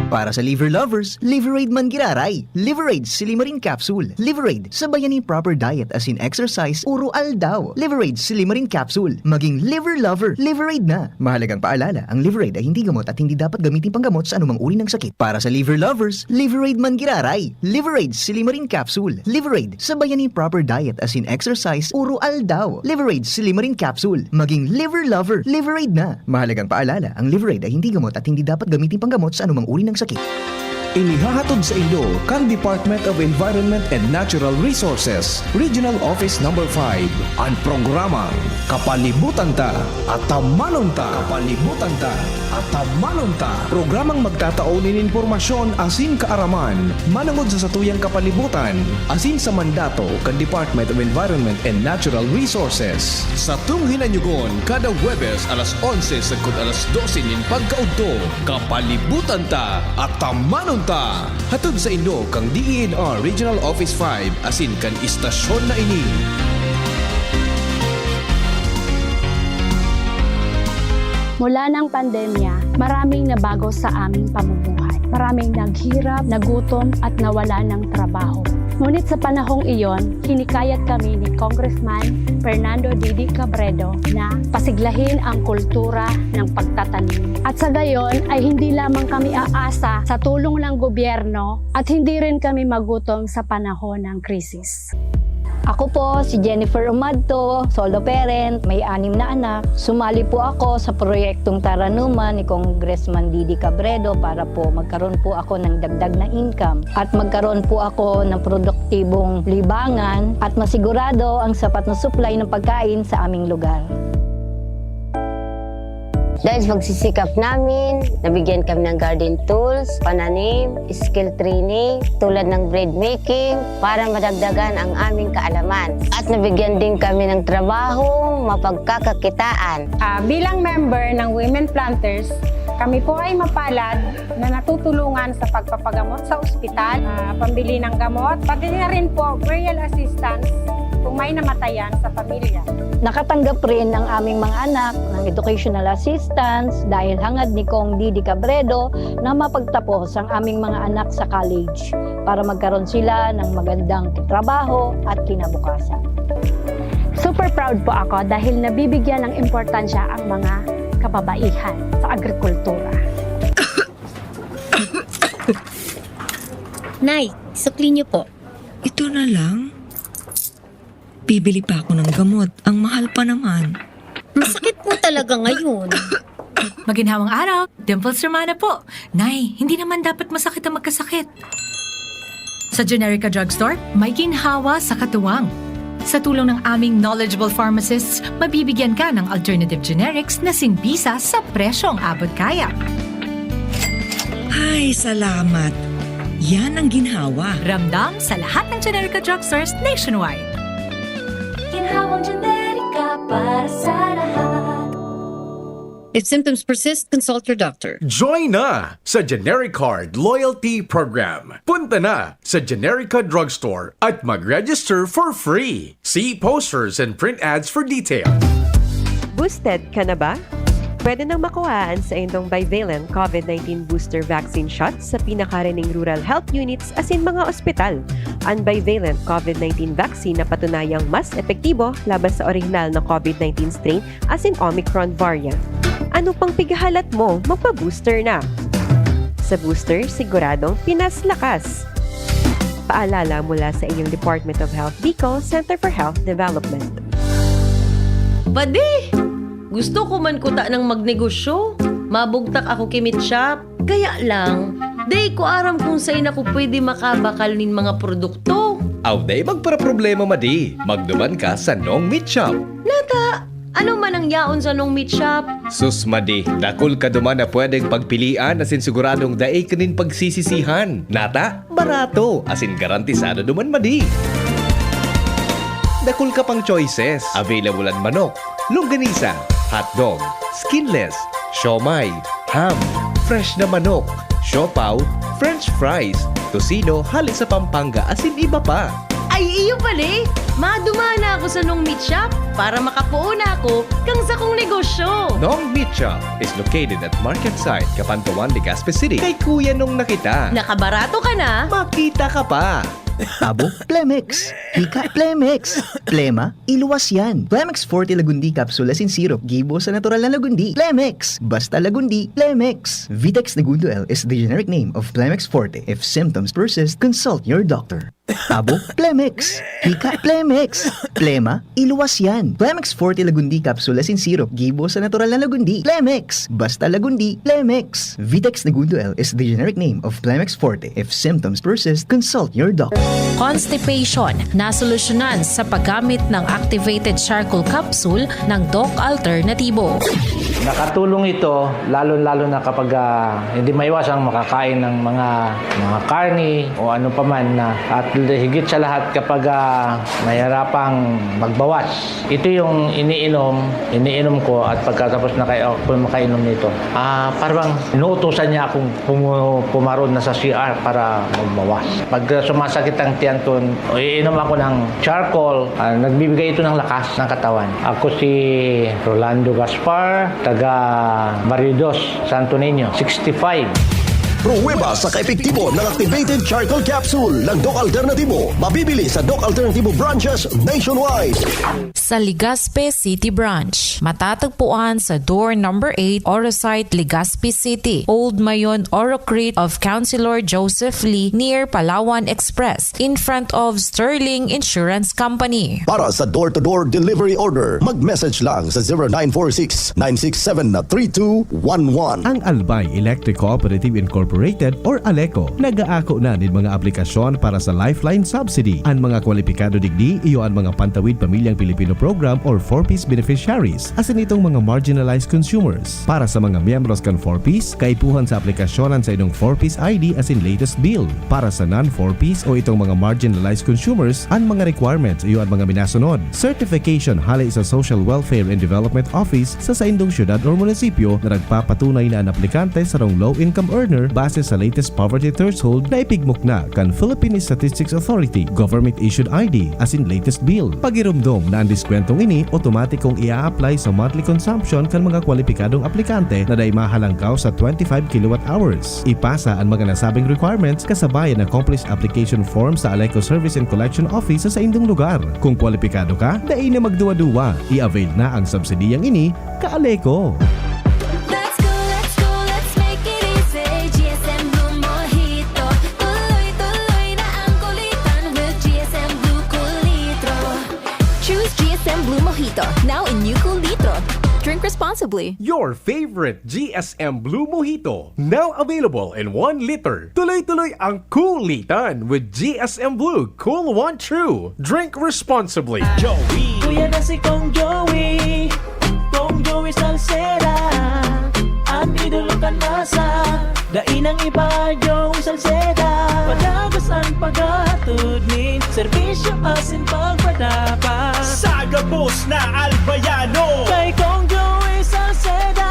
Para sa liver lovers, Liveraid man giraray. Liveraid Silimarin Capsule. Liveraid, sabayan ni proper diet asin exercise uro aldaw. Liveraid Silimarin Capsule. Maging liver lover, Liveraid na. Mahalagang paalala, ang Liveraid ay hindi gamot at hindi dapat gamitin panggamot sa anumang uri ng sakit. Para sa liver lovers, Liveraid man giraray. Liveraid Silimarin Capsule. Liveraid, sabayan ni proper diet asin exercise uro aldaw. Liveraid Silimarin Capsule. Maging liver lover, Liveraid na. Mahalagang paalala, ang Liveraid ay hindi gamot at hindi dapat gamitin panggamot sa anumang uri ng sakit. Inihahatod sa inyo kan Department of Environment and Natural Resources, Regional Office Number five, an programang Kapalibutan Ta, Atamanon Ta. Kapalibutan Ta, Atamanon Ta. Programang magtatao nin impormasyon asin kaaraman manongod sa satuyang kapalibutan asin sa mandato kan Department of Environment and Natural Resources. Satong hinanyugon kada Huwebes alas onse sagkod alas dose nin pagkaudto, Kapalibutan Ta, Atamanon Ta. Hatod sa inyo kan D E N R Regional Office five asin kan istasyon na ini. Mula ng pandemya, maraming nabago sa aming pamumuhay. Maraming naghirap, nagutom at nawala ng trabaho. Ngunit sa panahong iyon, hinikayat kami ni Congressman Fernando Didi Cabredo na pasiglahin ang kultura ng pagtatanim. At sa gayon ay hindi lamang kami aasa sa tulong ng gobyerno at hindi rin kami magutom sa panahon ng krisis. Ako po si Jennifer Umadto, solo parent, may anim na anak. Sumali po ako sa proyektong Taranuman ni Congressman Didi Cabredo para po magkaroon po ako ng dagdag na income at magkaroon po ako ng produktibong libangan at masigurado ang sapat na supply ng pagkain sa aming lugar. Dahil sa pagsisikap namin, nabigyan kami ng garden tools, pananim, skill training tulad ng bread making para madagdagan ang aming kaalaman. At nabigyan din kami ng trabaho, mapagkakakitaan. Ah, bilang member ng Women Planters, kami po ay mapalad na natutulungan sa pagpapagamot sa ospital, ah, pambili ng gamot, pati na rin po burial assistance kung may namatayan sa pamilya. Nakatanggap rin ang aming mga anak ng educational assistance dahil hangad ni Cong Didi Cabredo na mapagtapos ang aming mga anak sa college para magkaroon sila ng magandang trabaho at kinabukasan. Super proud po ako dahil nabibigyan ng importansya ang mga kababaihan sa agrikultura. Nay, sukli niyo po. Ito na lang? Bibili pa ako ng gamot. Ang mahal pa naman. Masakit po talaga ngayon. Maginhawang araw, Dimples Romana po. Nay, hindi naman dapat masakit ang magkasakit. Sa Generica Drugstore, may ginhawa sa katuwang. Sa tulong ng aming knowledgeable pharmacists, mabibigyan ka ng alternative generics na singbisa sa presyong abot kaya. Ay, salamat. Yan ang ginhawa. Ramdam sa lahat ng Generica Drugstores nationwide. Ginhawang Generica para sa lahat. If symptoms persist, consult your doctor. Join na sa Genericard Loyalty Program. Punta na sa Generica Drugstore at mag-register for free. See posters and print ads for details. Boosted ka na ba? Pwede nang makuha an saindong bivalent COVID nineteen booster vaccine shot sa pinakarining rural health units asin mga ospital. An bivalent COVID nineteen vaccine na patunayang mas epektibo laban sa orihinal na COVID nineteen strain asin Omicron variant. Ano pang pighahalat mo? Magpa-booster na! Sa booster, siguradong Pinas lakas! Paalala mula sa inyong Department of Health Bicol, Center for Health Development. Padi! Gusto ko man kuta ng magnegosyo. Mabugtak ako ki Meat Shop. Kaya lang, dai ko aram kung sain ako pwede makabakal nin mga produkto. Aw, dai magparaproblema, Madi. Magduman ka sa Nong Meat Shop. Nata, ano man ang yaon sa Nong Meat Shop? Sus, Madi, dakul ka duman na pwedeng pagpilian asin siguradong dai ka nin pagsisisihan. Nata, barato, asin garantisado duman, Madi. Dakul ka pang choices. Available an manok, longganisa, hotdog, skinless, siomai, ham, fresh na manok, siopaw, french fries, tocino hale sa Pampanga asin iba pa. Ay, iyo pala eh! Madumana ako Sa Nong Meat Shop para makapoon ako kan sakong negosyo. Nong Meat Shop is located at Market Site, Kapantawan, Legazpi City. Kay Kuya Nong na kita. Nakabarato ka na. Makita ka pa. Abo, Plemex. Hika, Plemex. Plema, iluwas yan. Plemex Forte Lagundi Capsule asin Syrup. Gibo sa natural na lagundi. Plemex. Basta lagundi, Plemex. Vitex Negundo L is the generic name of Plemex Forte. If symptoms persist, consult your doctor. Abo, Plemex. Hika, Plemex. Plema, iluwas yan. Plemex Forte Lagundi Capsule asin Syrup. Gibo sa natural na lagundi. Plemex. Basta lagundi, Plemex. Vitex Negundo L is the generic name of Plemex Forte. If symptoms persist, consult your doctor. Constipation, nasolusyonan sa paggamit ng activated charcoal capsule ng Doc Alternatibo. Nakatulong ito, lalo-lalo na kapag ah, hindi maiwasang makakain ng mga mga karni o ano pa man na, at higit sa lahat kapag ah, mahirapang magbawas. Ito yung iniinom, iniinom ko at pagkatapos na kayo ako makainom nito. Ah, parang inuutusan niya akong pumu- pumarod na sa C R para magbawas. Pag ah, sumasakit ang tiyan ko, iinom ako ng charcoal, ah, nagbibigay ito ng lakas ng katawan. Ako si Rolando Gaspar, taga Barrio Dos, Santo Niño, sixty-five. Pruweba sa kaepektibo ng activated charcoal capsule ng Doc Alternatibo. Mabibili sa Doc Alternatibo branches nationwide. Sa Legazpi City Branch, matatagpuan sa door number eight, Orosite, Legazpi City, Old Mayon, Orocrit of Councilor Joseph Lee near Palawan Express, in front of Sterling Insurance Company. Para sa door-to-door delivery order, mag-message lang sa zero nine four six, nine six seven, three two one one. Ang Albay Electric Cooperative Incorporated or ALECO nag-aako na nin mga aplikasyon para sa Lifeline Subsidy. An mga kwalipikado digdi iyo an mga Pantawid Pamilyang Pilipino Program or four Ps beneficiaries, asin itong mga marginalized consumers. Para sa mga miyembros kan four Ps, kaipuhan sa aplikasyon an saindong four Ps I D asin latest bill. Para sa non-four Ps o itong mga marginalized consumers, an mga requirements iyo an mga minasunod. Certification hale sa Social Welfare and Development Office sa saindong syudad or munisipyo na nagpapatunay na an aplikante sarong low-income earner base sa latest poverty threshold na ipigmukna kan Philippine Statistics Authority, government-issued I D, asin latest bill. Pagiromdom na an diskwentong ini otomatikong i-a-apply sa monthly consumption kan mga kwalipikadong aplikante na dai mahalangkaw sa twenty-five kilowatt hours. Ipasa an mga nasabing requirements kasabay an accomplished application form sa ALECO Service and Collection Office sa saindong lugar. Kung kwalipikado ka, dai na magduwa-duwa. I-avail na ang subsidiyang ini, ka-ALECO! Let's go, let's go, let's make it easy. G S M Blue Mojito. Tuloy-tuloy na ang kulitan with G S M Blue Cool Litro. Choose G S M Blue Mojito, now in new Cool Litro. Drink responsibly. Your favorite G S M Blue Mojito, now available in one liter. Tuloy-tuloy ang kulitan with G S M Blue Cool One True. Drink responsibly. Kuya na si Kong Joey, Kong Joey Salceda. An idolo kan masa, dai nang iba, Joey Salceda. Padagos an paghatod nin serbisyo asin pagpadapat. Sa gabos na Albayano, kay Kong Joey Salceda.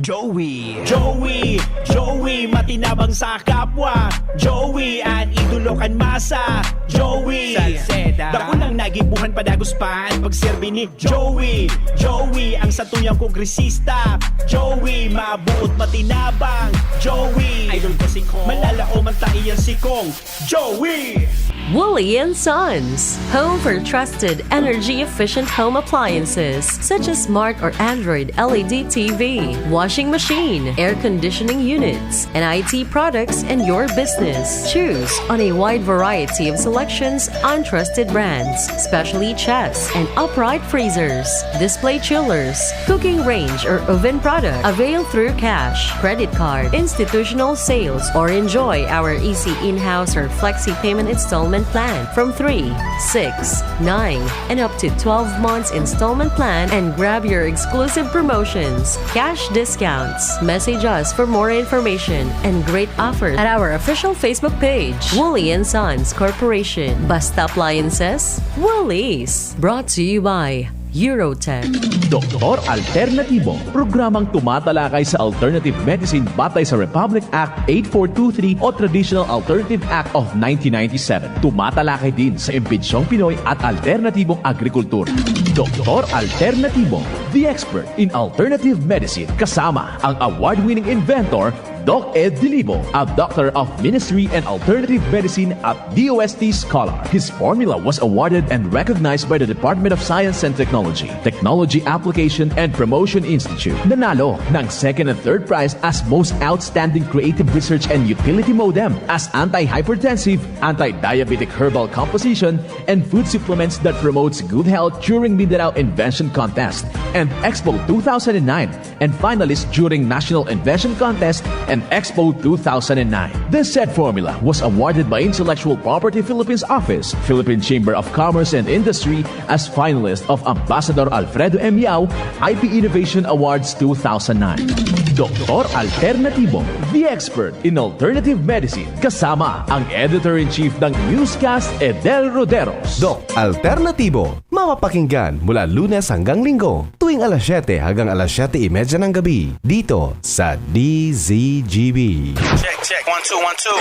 Joey. Joey, Joey, matinabang sa kapwa. Joey, an idolo kan masa. Joey, Salceda. Dakulang nagibuhan, padagos pa an pagserbi ni Joey. Joey, ang satuyang kongresista. Joey, mabuot, matinabang. Joey, idol ko si Kong. Malalaoman ta iyan si Kong Joey. Wooly and Sons, home for trusted energy-efficient home appliances such as smart or Android L E D T V, washing machine, air conditioning units, and I T products in your business. Choose on a wide variety of selections on trusted brands, specially chests and upright freezers, display chillers, cooking range or oven product. Avail through cash, credit card, institutional sales, or enjoy our easy in-house or flexi payment installment plan from three, six, nine, and up to twelve months installment plan and grab your exclusive promotions, cash discounts. Message us for more information and great offers at our official Facebook page, Wooly and Sons Corporation. Basta Appliances, Woolies. Brought to you by Eurotech. Doktor Alternatibo, programang tumatalakay sa alternative medicine batay sa Republic Act eight four two three o Traditional Alternative Act of nineteen ninety-seven. Tumatalakay din sa imbentsyong Pinoy at alternatibong agrikultura. Doktor Alternatibo, the expert in alternative medicine, kasama ang award-winning inventor Doc Ed Dilibo, a Doctor of Ministry and Alternative Medicine at D O S T scholar. His formula was awarded and recognized by the Department of Science and Technology, Technology Application and Promotion Institute. Nanalo ng second and third prize as Most Outstanding Creative Research and Utility Modem, as anti-hypertensive, anti-diabetic herbal composition, and food supplements that promotes good health during Mindanao Invention Contest and Expo two thousand nine, and finalist during National Invention Contest and Expo two thousand nine. This said formula was awarded by Intellectual Property Philippines Office, Philippine Chamber of Commerce and Industry, as finalist of Ambassador Alfredo M. Yao I P Innovation Awards two thousand nine. Doktor Alternatibo, the expert in alternative medicine, kasama ang Editor-in-Chief ng Newscast, Edel Roderos. Doc Alternatibo, mapapakinggan mula Lunes hanggang Linggo, tuwing alas siyete hanggang alas siyete y media ng gabi, dito sa D Z G B. Check, check. One, two, one, two.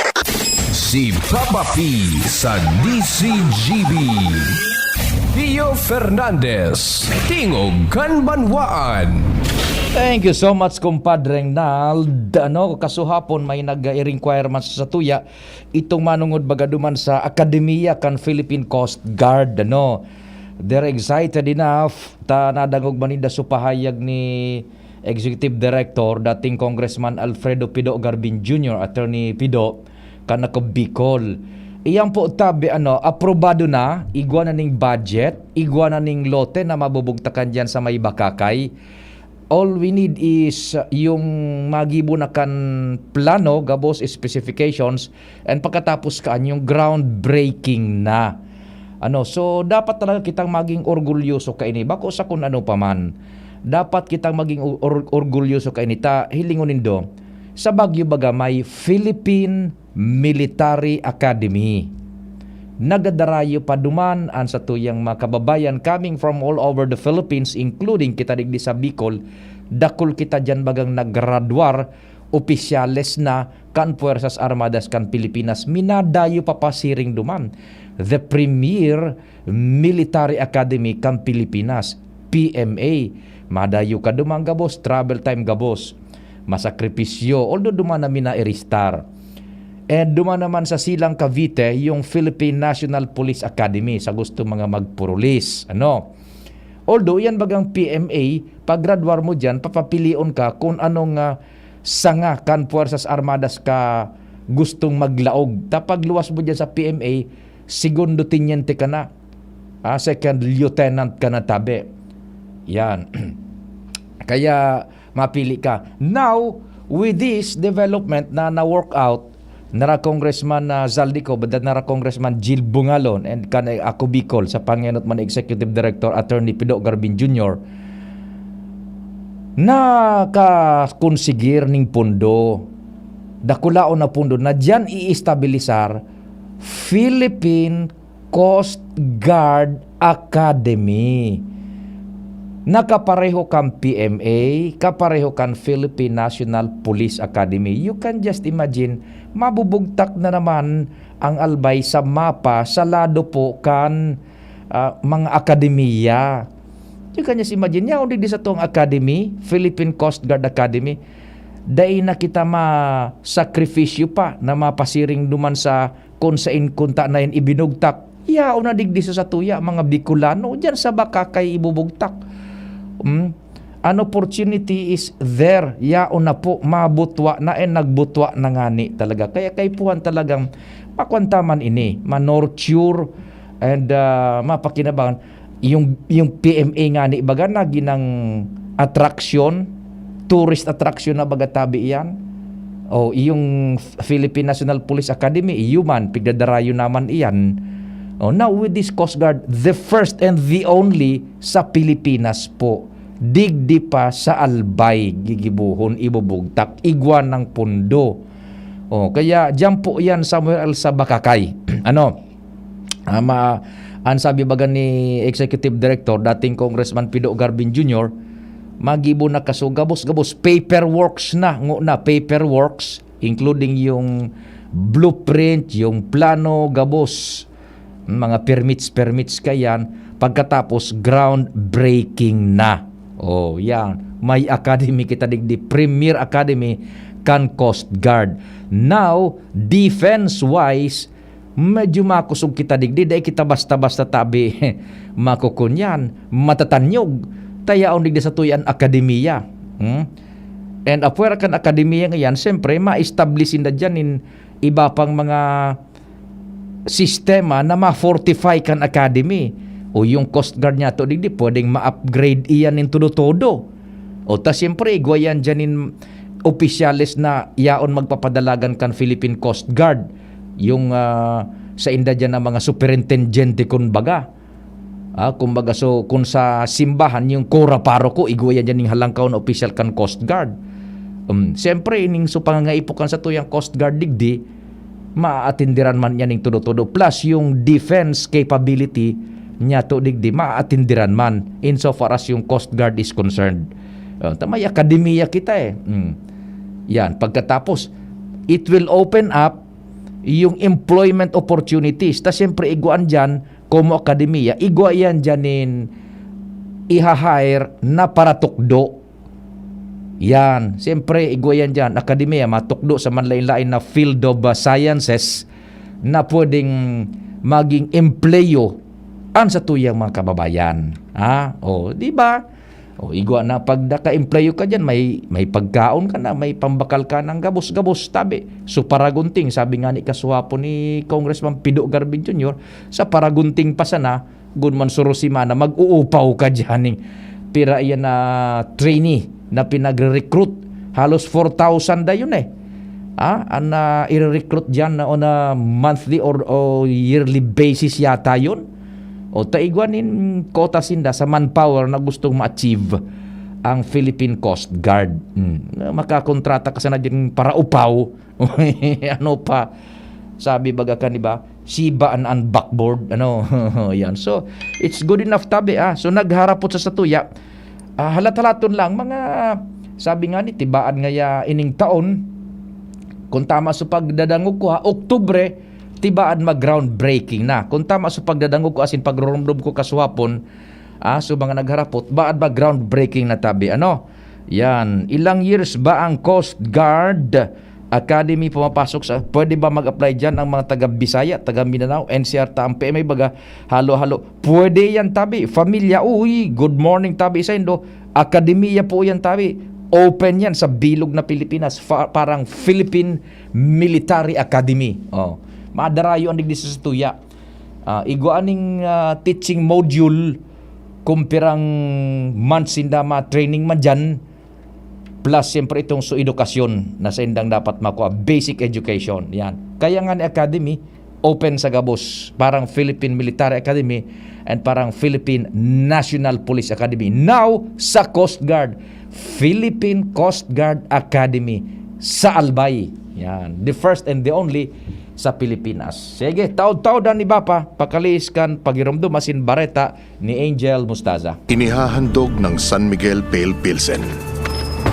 Si Papa P sa D Z G B. Theo Fernandez, Tingog kan Banwaan. Thank you so much, Compadre Nald. Ano, kasuhapon may nag-requirements sa tuya. Itong manungod baga duman sa Akademiya kan Philippine Coast Guard, ano. They're excited enough. Ta nadangog man ninda sa pahayag ni Executive Director, dating Congressman Alfredo Pido Garbin Junior, Attorney Pido, kan Ako Bicol. Iyan po tabi, ano, aprobado na, igwa na ning budget, igwa na ning lote na mabubugtakan diyan sa may Bakakay. All we need is, uh, yung magibo na kan plano, gabos specifications, and pagkatapos kaan yung groundbreaking na. Ano, so dapat talaga kitang maging orgulyoso kaini. Bako sa kun ano pa man. Dapat kitang maging or- orgulyoso kaini. Ta, hilingon nindo, sa Baguio baga may Philippine Military Academy. Nagadarayo pa duman an satuyang mga kababayan coming from all over the Philippines, including kita digdi sa Bicol. Dakul kita diyan bagang nagradwar, opisyales na kan Puwersas Armadas kan Pilipinas. Minadayo pa pasiring duman. The premier Military Academy kan Pilipinas, P M A. Madayo ka duman gabos, travel time gabos. Masakripisyo, although duman na minairistar. And duman naman sa Silang Cavite, yung Philippine National Police Academy, sa gusto mga magpurulis. Ano? Although, yan bagang P M A, pag graduar mo dyan, papapilion ka kung anong ah, sanga kan Puwersas Armadas ka gustong maglaog. Ta pagluwas mo dyan sa P M A, segundo teniente ka na. Ah, second lieutenant ka na tabi. Yan. Kaya mapili ka. Now, with this development na na-work out, nara Congressman ah, Zaldy ko, but nara Congressman Jill Bungalon and kan Ako Bicol sa pangenot man Executive Director Attorney Pido Garbin Junior, nakakonsigir ning pondo, dakulaon na pondo na diyan iistabilisar Philippine Coast Guard Academy. Nakapareho kan P M A, kapareho kan Philippine National Police Academy. You can just imagine, mabubugtak na naman ang Albay sa mapa sa lado po kan ah, mga akademiya. You can just imagine, yaon digdi sa tong academy, Philippine Coast Guard Academy, dai na kita masakripisyo pa na mapasiring duman sa kung sain kunta na yan ibinugtak. Yaon na digdi sa satuya, mga Bicolano, dyan sa Bakakay ibubugtak. Hmm? An opportunity is there. Yaon na po, mabutwa na, and nagbutwa na ngani talaga. Kaya kaipuhan talagang makwanta man ini, manurture, and ah, mapakinabangan. Yung, yung P M A ngani baga naging attraction, tourist attraction na baga tabi iyan. O, yung Philippine National Police Academy, iyo man, pigdadarayo naman iyan. O, now with this Coast Guard, the first and the only sa Pilipinas po. Digdi pa sa Albay, gigibuhon, ibubugtak, igwa ng pundo. O, kaya diyan po yan, somewhere else sa Bakakay. Ano? Ah, ma- An sabi baga ni Executive Director, dating Congressman Pido Garvin Junior, magibo na kaso gabos-gabos, paperworks na, ngo na, paperworks, including yung blueprint, yung plano, gabos, mga permits, permits kayan, pagkatapos groundbreaking na. Oh, yan. May academy kita digdi, Premier Academy kan Coast Guard. Now, defense-wise, medyo makosog kita digdi. Dai kita basta-basta tabi makukunyan, matatanyog. Tayaon digdi sa tuyan akademiya. Hmm? And apwera kan akademiya ngayan, siyempre, ma-establish sinda dyan in iba pang mga sistema na ma-fortify kan academy. O yung Coast Guard niya to digdi, pwedeng ma-upgrade iyan nin todo-todo. O ta, siyempre, igwa yan dyan nin opisyales na yaon magpapadalagan kan Philippine Coast Guard. Yung ah, sa inda dyan ang mga superintendente, kun baga. Ah, kumbaga, so, kung sa simbahan, yung kura paroko, igwa yan dyan yung halangkaw na opisyal kan Coast Guard. Um, siyempre, ining so pangangaipo kan sa tuyang Coast Guard digdi, maaatindiran man niya ning todo-todo. Plus, yung defense capability niya to digdi, maaatindiran man insofar as yung Coast Guard is concerned. Uh, ta may akademiya kita eh. Mm. Yan, pagkatapos, it will open up yung employment opportunities. Ta siyempre, igwaan dyan, komo akademiya, igwa yan dyan nin iha-hire na paratukdo. Yan. Siyempre, igwa yan dyan. Akademiya, matukdo sa manlain-lain na field of uh, sciences na pwedeng maging empleyo an sa tuyang mga kababayan. Ha? O, di ba? O, igwa na pag naka-empleyo ka dyan, may, may pagkaon ka na, may pambakal ka ng gabos-gabos, tabi. So, paragunting, sabi nga ni kasuwapo ni Congressman Pido Garvin Junior, sa paragunting pa sana, gun man suro simana, mag-uupaw ka dyan, eh. Pira yan na trainee na pinagre-recruit. Halos four thousand na yun eh. Ah, ang ah, i-recruit dyan na on a monthly or, o yearly basis yata yun. O taigwa nin quota sinda sa manpower na gustong ma-achieve ang Philippine Coast Guard. Hmm. Na makakontrata ka sana dyan para upaw. Ano pa? Sabi baga kan iba, Shiba an, an backboard. Ano? Yan. So, it's good enough tabi. Ah. So, nagharapot sa satuya. Ah, halat-halaton lang, mga, sabi nga ni, tibaan ngaya ining taon, kung tama sa pagdadangog ko ha, Oktubre, tibaan mag-groundbreaking na. Kung tama sa pagdadangog ko, asin pagrurumdom ko kasuhapon, ah, so mga nagharapot, baan ba groundbreaking na tabi? Ano? Yan. Ilang years ba ang Coast Guard Academy pumapasok sa, pwede ba mag-apply dyan ang mga taga Bisaya, taga Mindanao, N C R ta, ang P M A baga, halo-halo. Pwede yan, tabi. Familia, uy, good morning, tabi, sa Indo. Akademiya po yan, tabi. Open yan sa bilog na Pilipinas, fa- parang Philippine Military Academy. Oh. Madarayo ang digdi sa tuya. Ah, igwa aning ah, teaching module, kung pirang months sinda ma-training man dyan, plus siyempre itong so edukasyon na sa indang dapat makuha, basic education. Yan. Kaya nga ni Academy, open sa gabos, parang Philippine Military Academy and parang Philippine National Police Academy. Now, sa Coast Guard, Philippine Coast Guard Academy sa Albay. Yan. The first and the only sa Pilipinas. Sige, taod-taod ang iba pa, pakaliis kan pagiromdom asin bareta ni Angel Mustaza. Inihahandog ng San Miguel Pale Pilsen.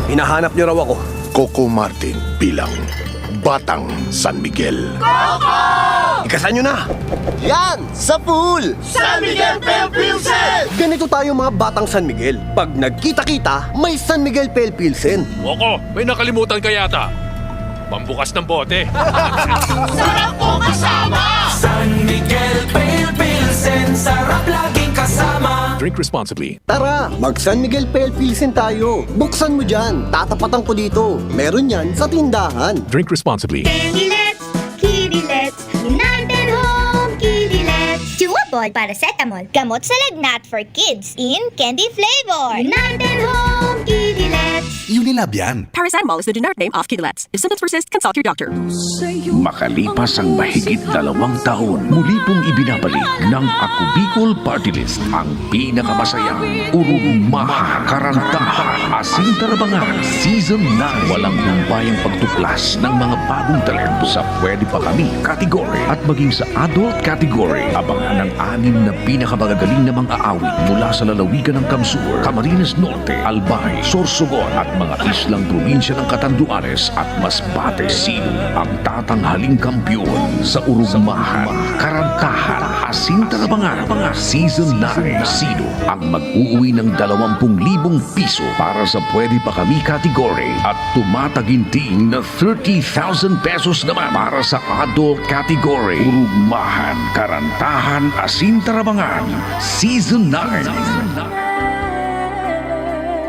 Hinahanap niyo raw ako. Coco Martin bilang Batang San Miguel. Ikasan niyo na! Yan! Sa pool! San Miguel Pale Pilsen! Ganito tayo mga batang San Miguel. Pag nagkita-kita, may San Miguel Pale Pilsen. Coco, may nakalimutan ka yata. Pambukas ng bote. Sarap ko kasama! San Miguel Pale Pilsen, sarap laging kasama! Drink responsibly. Tara, mag San Miguel Pale Pilsen tayo. Buksan mo dyan, tatapatan ko dito. Meron yan sa tindahan. Drink responsibly. Kililets, kililets, United Home Kililets. Chewable paracetamol, gamot sa lagnat for kids in candy flavor. United Home Kililets. Unilab yan. Paracetamol is the generic name of Kidulets. If symptoms persist, consult your doctor. Makalipas ang mahigit dalawang taon, muli pong ibinabalik ng Ako Bicol Party List ang pinakamasayang Urugmahan, Karantahan, Asin Tarabangan Season nine. Walang humpayang pagtuklas ng mga bagong talento sa Pwede Pa Kami category at maging sa adult category. Abangan ang anim na pinakamagagaling na mga awit mula sa lalawigan ng Kamsur, Camarines Norte, Albay, Sorsogon at mga islang probinsya ng Catanduanes at Masbate. Sino ang tatanghaling kampiyon sa Urugmahan, Karantahan, Asin Tarabangan Season nine? Sino ang mag-uuwi ng dalawang pung libong piso para sa Pwede Pa Kami category at tumataginting na thirty thousand pesos naman para sa adult category? Urugmahan, Karantahan, Asin Tarabangan Season nine.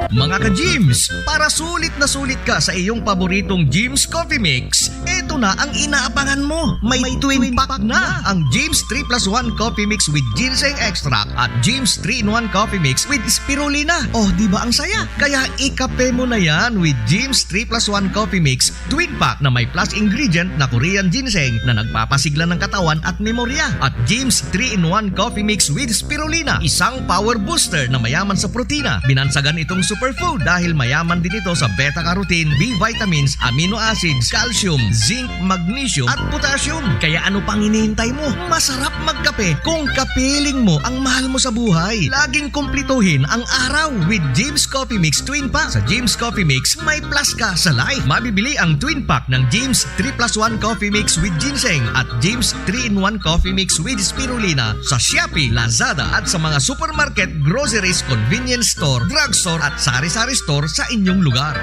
Mga ka-Gyms, para sulit na sulit ka sa iyong paboritong Gyms Coffee Mix, eto na ang inaabangan mo. May twin pack na ang Gyms three plus one Coffee Mix with Ginseng Extract at Gyms three-in-one Coffee Mix with Spirulina. Oh, di ba ang saya? Kaya ikape mo na yan with Gyms three plus one Coffee Mix Twin Pack na may plus ingredient na Korean Ginseng na nagpapasigla ng katawan at memorya, at Gyms three-in-one Coffee Mix with Spirulina, isang power booster na mayaman sa protina. Binansagan itong superfood dahil mayaman din ito sa beta-carotene, B vitamins, amino acids, calcium, zinc, magnesium, at potassium. Kaya ano pang hinihintay mo? Masarap magkape kung kapiling mo ang mahal mo sa buhay. Laging kumplituhin ang araw with Gyms Coffee Mix Twin Pack. Sa Gyms Coffee Mix, may plus ka sa life. Mabibili ang Twin Pack ng Gyms three plus one Coffee Mix with Ginseng at Gyms three-in-one Coffee Mix with Spirulina sa Shopee, Lazada at sa mga supermarket, groceries, convenience store, drugstore at sari-sari store sa inyong lugar.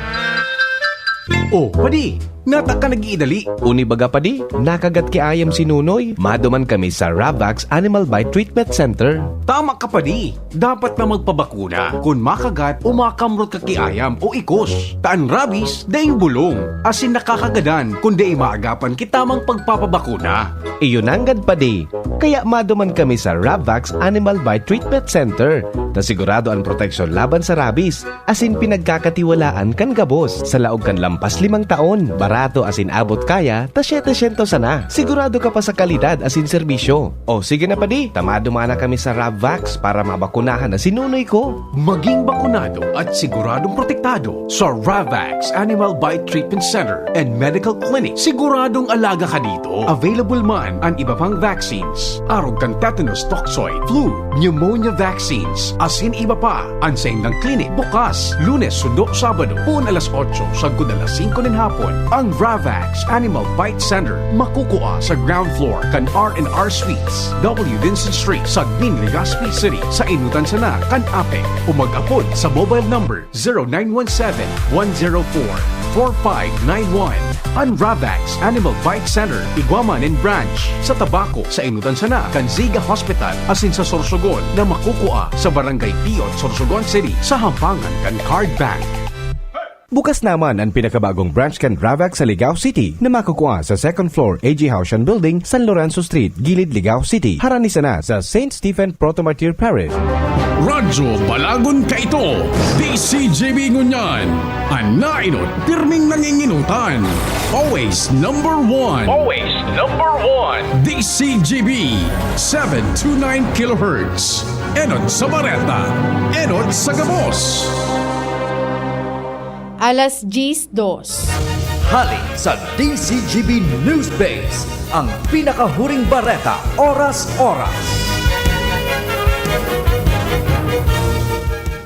Oh, padi, nata ka nag-iidali. Uni baga, padi, nakagat ki ayam si Nunoy. Maduman kami sa Ravax Animal Bite Treatment Center. Tama ka, padi. Dapat na magpabakuna kun makagat o makamrot ka ki ayam o ikos. Ta an rabies daing bulong, asin nakakagadan kun dai maagapan ki tamang pagpapabakuna. Iyo nanggad, padi. Kaya maduman kami sa Ravax Animal Bite Treatment Center, ta sigurado an proteksyon laban sa rabies, asin pinagkakatiwalaan kan gabos. Sa laog kan lampas limang taon, barato asin abot kaya ta setecientos sana. Sigurado ka pa sa kalidad asin serbisyo. O sige na, padi, ta maduman na kami sa Ravax para mabakunahan na si Nunoy ko. Maging bakunado at siguradong protektado sa Ravax Animal Bite Treatment Center and Medical Clinic. Siguradong alaga ka dito. Available man an iba pang vaccines, arog kan tetanus toxoid, flu, pneumonia vaccines, asin iba pa. An saindang klinik bukas Lunes sundo Sabado, poon alas otso sagkod alas singko nin hapon. Ang Ravax Animal Bite Center makukua sa ground floor kan R and R Suites, W Vincent Street, Sagmin, Legazpi City, sa enotan sana kan APEC, o mag-apod sa mobile number zero nine one seven, one zero four, four five nine one. An Ravax Animal Bite Center, igwa man nin branch sa Tabaco, sa enotan sana kan Ziga Hospital, asin sa Sorsogon na makukua sa Barangay Piot, Sorsogon City, sa hampangan kan Card Bank. Bukas naman an pinakabagong branch kan Ravax sa Ligao City, na makukua sa second floor A G Haushan Building, San Lorenzo Street, Gilid, Ligao City, harani sana sa Saint Stephen Proto Martyr Parish. Radyo Balagon kaito, D C G B ngunyan, an naenot pirming nangingenotan. Always number one. Always number one. D C G B, seven two nine kilohertz. Enot sa bareta, enot sa gabos. Alas diyes dos. Hali sa D C G B News Base, ang pinakahuring bareta, oras-oras.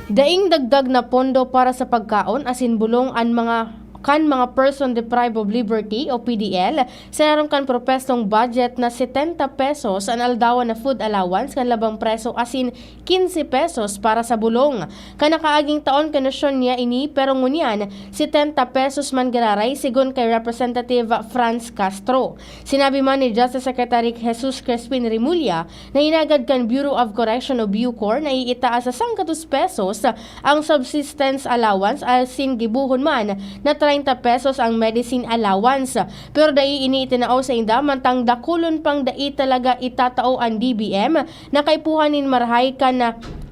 Daing dagdag na pondo para sa pagkaon asin bulong an mga, kan mga person deprived of liberty o P D L, sa larom kan propwestong budget na setenta pesos an aldawan na food allowance kan labang preso asin quince pesos para sa bulong. Kan nakaaging taon, kinwestiyon niya ini, pero ngunyan, setenta pesos man giraray, sigon kay Representative Franz Castro. Sinabi man ni Justice Secretary Jesus Crispin Remulla na hinagad kan Bureau of Correction o BuCor na iitaas sa sanggatos pesos ang subsistence allowance, asin gibohon man na treinta pesos ang medicine allowance. Pero dai ini itinao sainda, mantang dakulon pang dai talaga itatao an D B M na kaipuhan nin marahay kan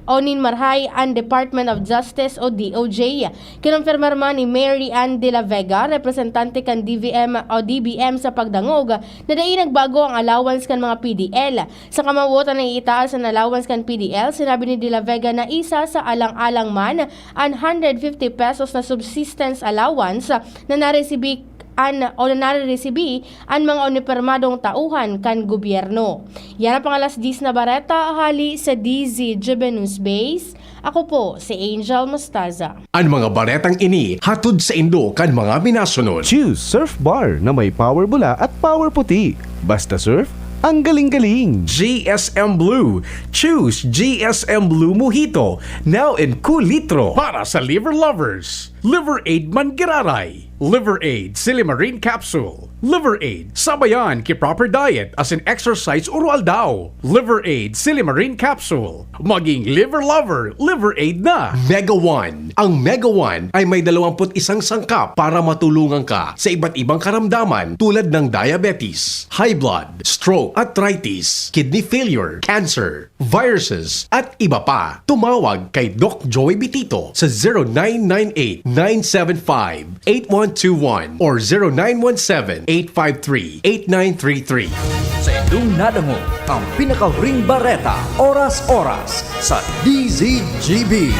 o nin marahay an Department of Justice o D O J. Kinumpirmar man ni Mary Ann de la Vega, representante kan D V M o D B M sa pagdangog, na dai nagbago ang allowance kan mga P D L. Sa kamawot an naiitaas an allowance kan P D L, sinabi ni de la Vega na isa sa alang-alang man an hundred fifty pesos na subsistence allowance na naresibi an o na nareresibi an mga unipormadong tauhan kan gobyerno. Yan ang pangalas dis na bareta hali sa D Z G B News Base. Ako po si Angel Mostaza. An mga baretang ini hatod saindo kan mga minasunod. Choose Surf Bar na may power bula at power puti. Basta surf, ang galing-galing. G S M Blue. Choose G S M Blue Mojito. Now in kulitro. Para sa liver lovers, Liver Aid Manggiraray. Liver Aid Silimarin Capsule. Liver Aid, sabayan ki proper diet asin exercise oro-aldaw. Liver Aid Silimarin Capsule. Maging liver lover, Liver Aid na. Mega One. Ang Mega One ay may dalawampu't isang sangkap para matulungan ka sa iba't ibang karamdaman tulad ng diabetes, high blood, stroke, arthritis, kidney failure, cancer, viruses, at iba pa. Tumawag kay Doc Joey Bitito sa zero nine nine eight, nine seven five, eight one two one or zero nine one seven, eight five three, eight nine three three. Sa indong nadangog ang pinakahuring bareta, oras-oras, sa D Z G B.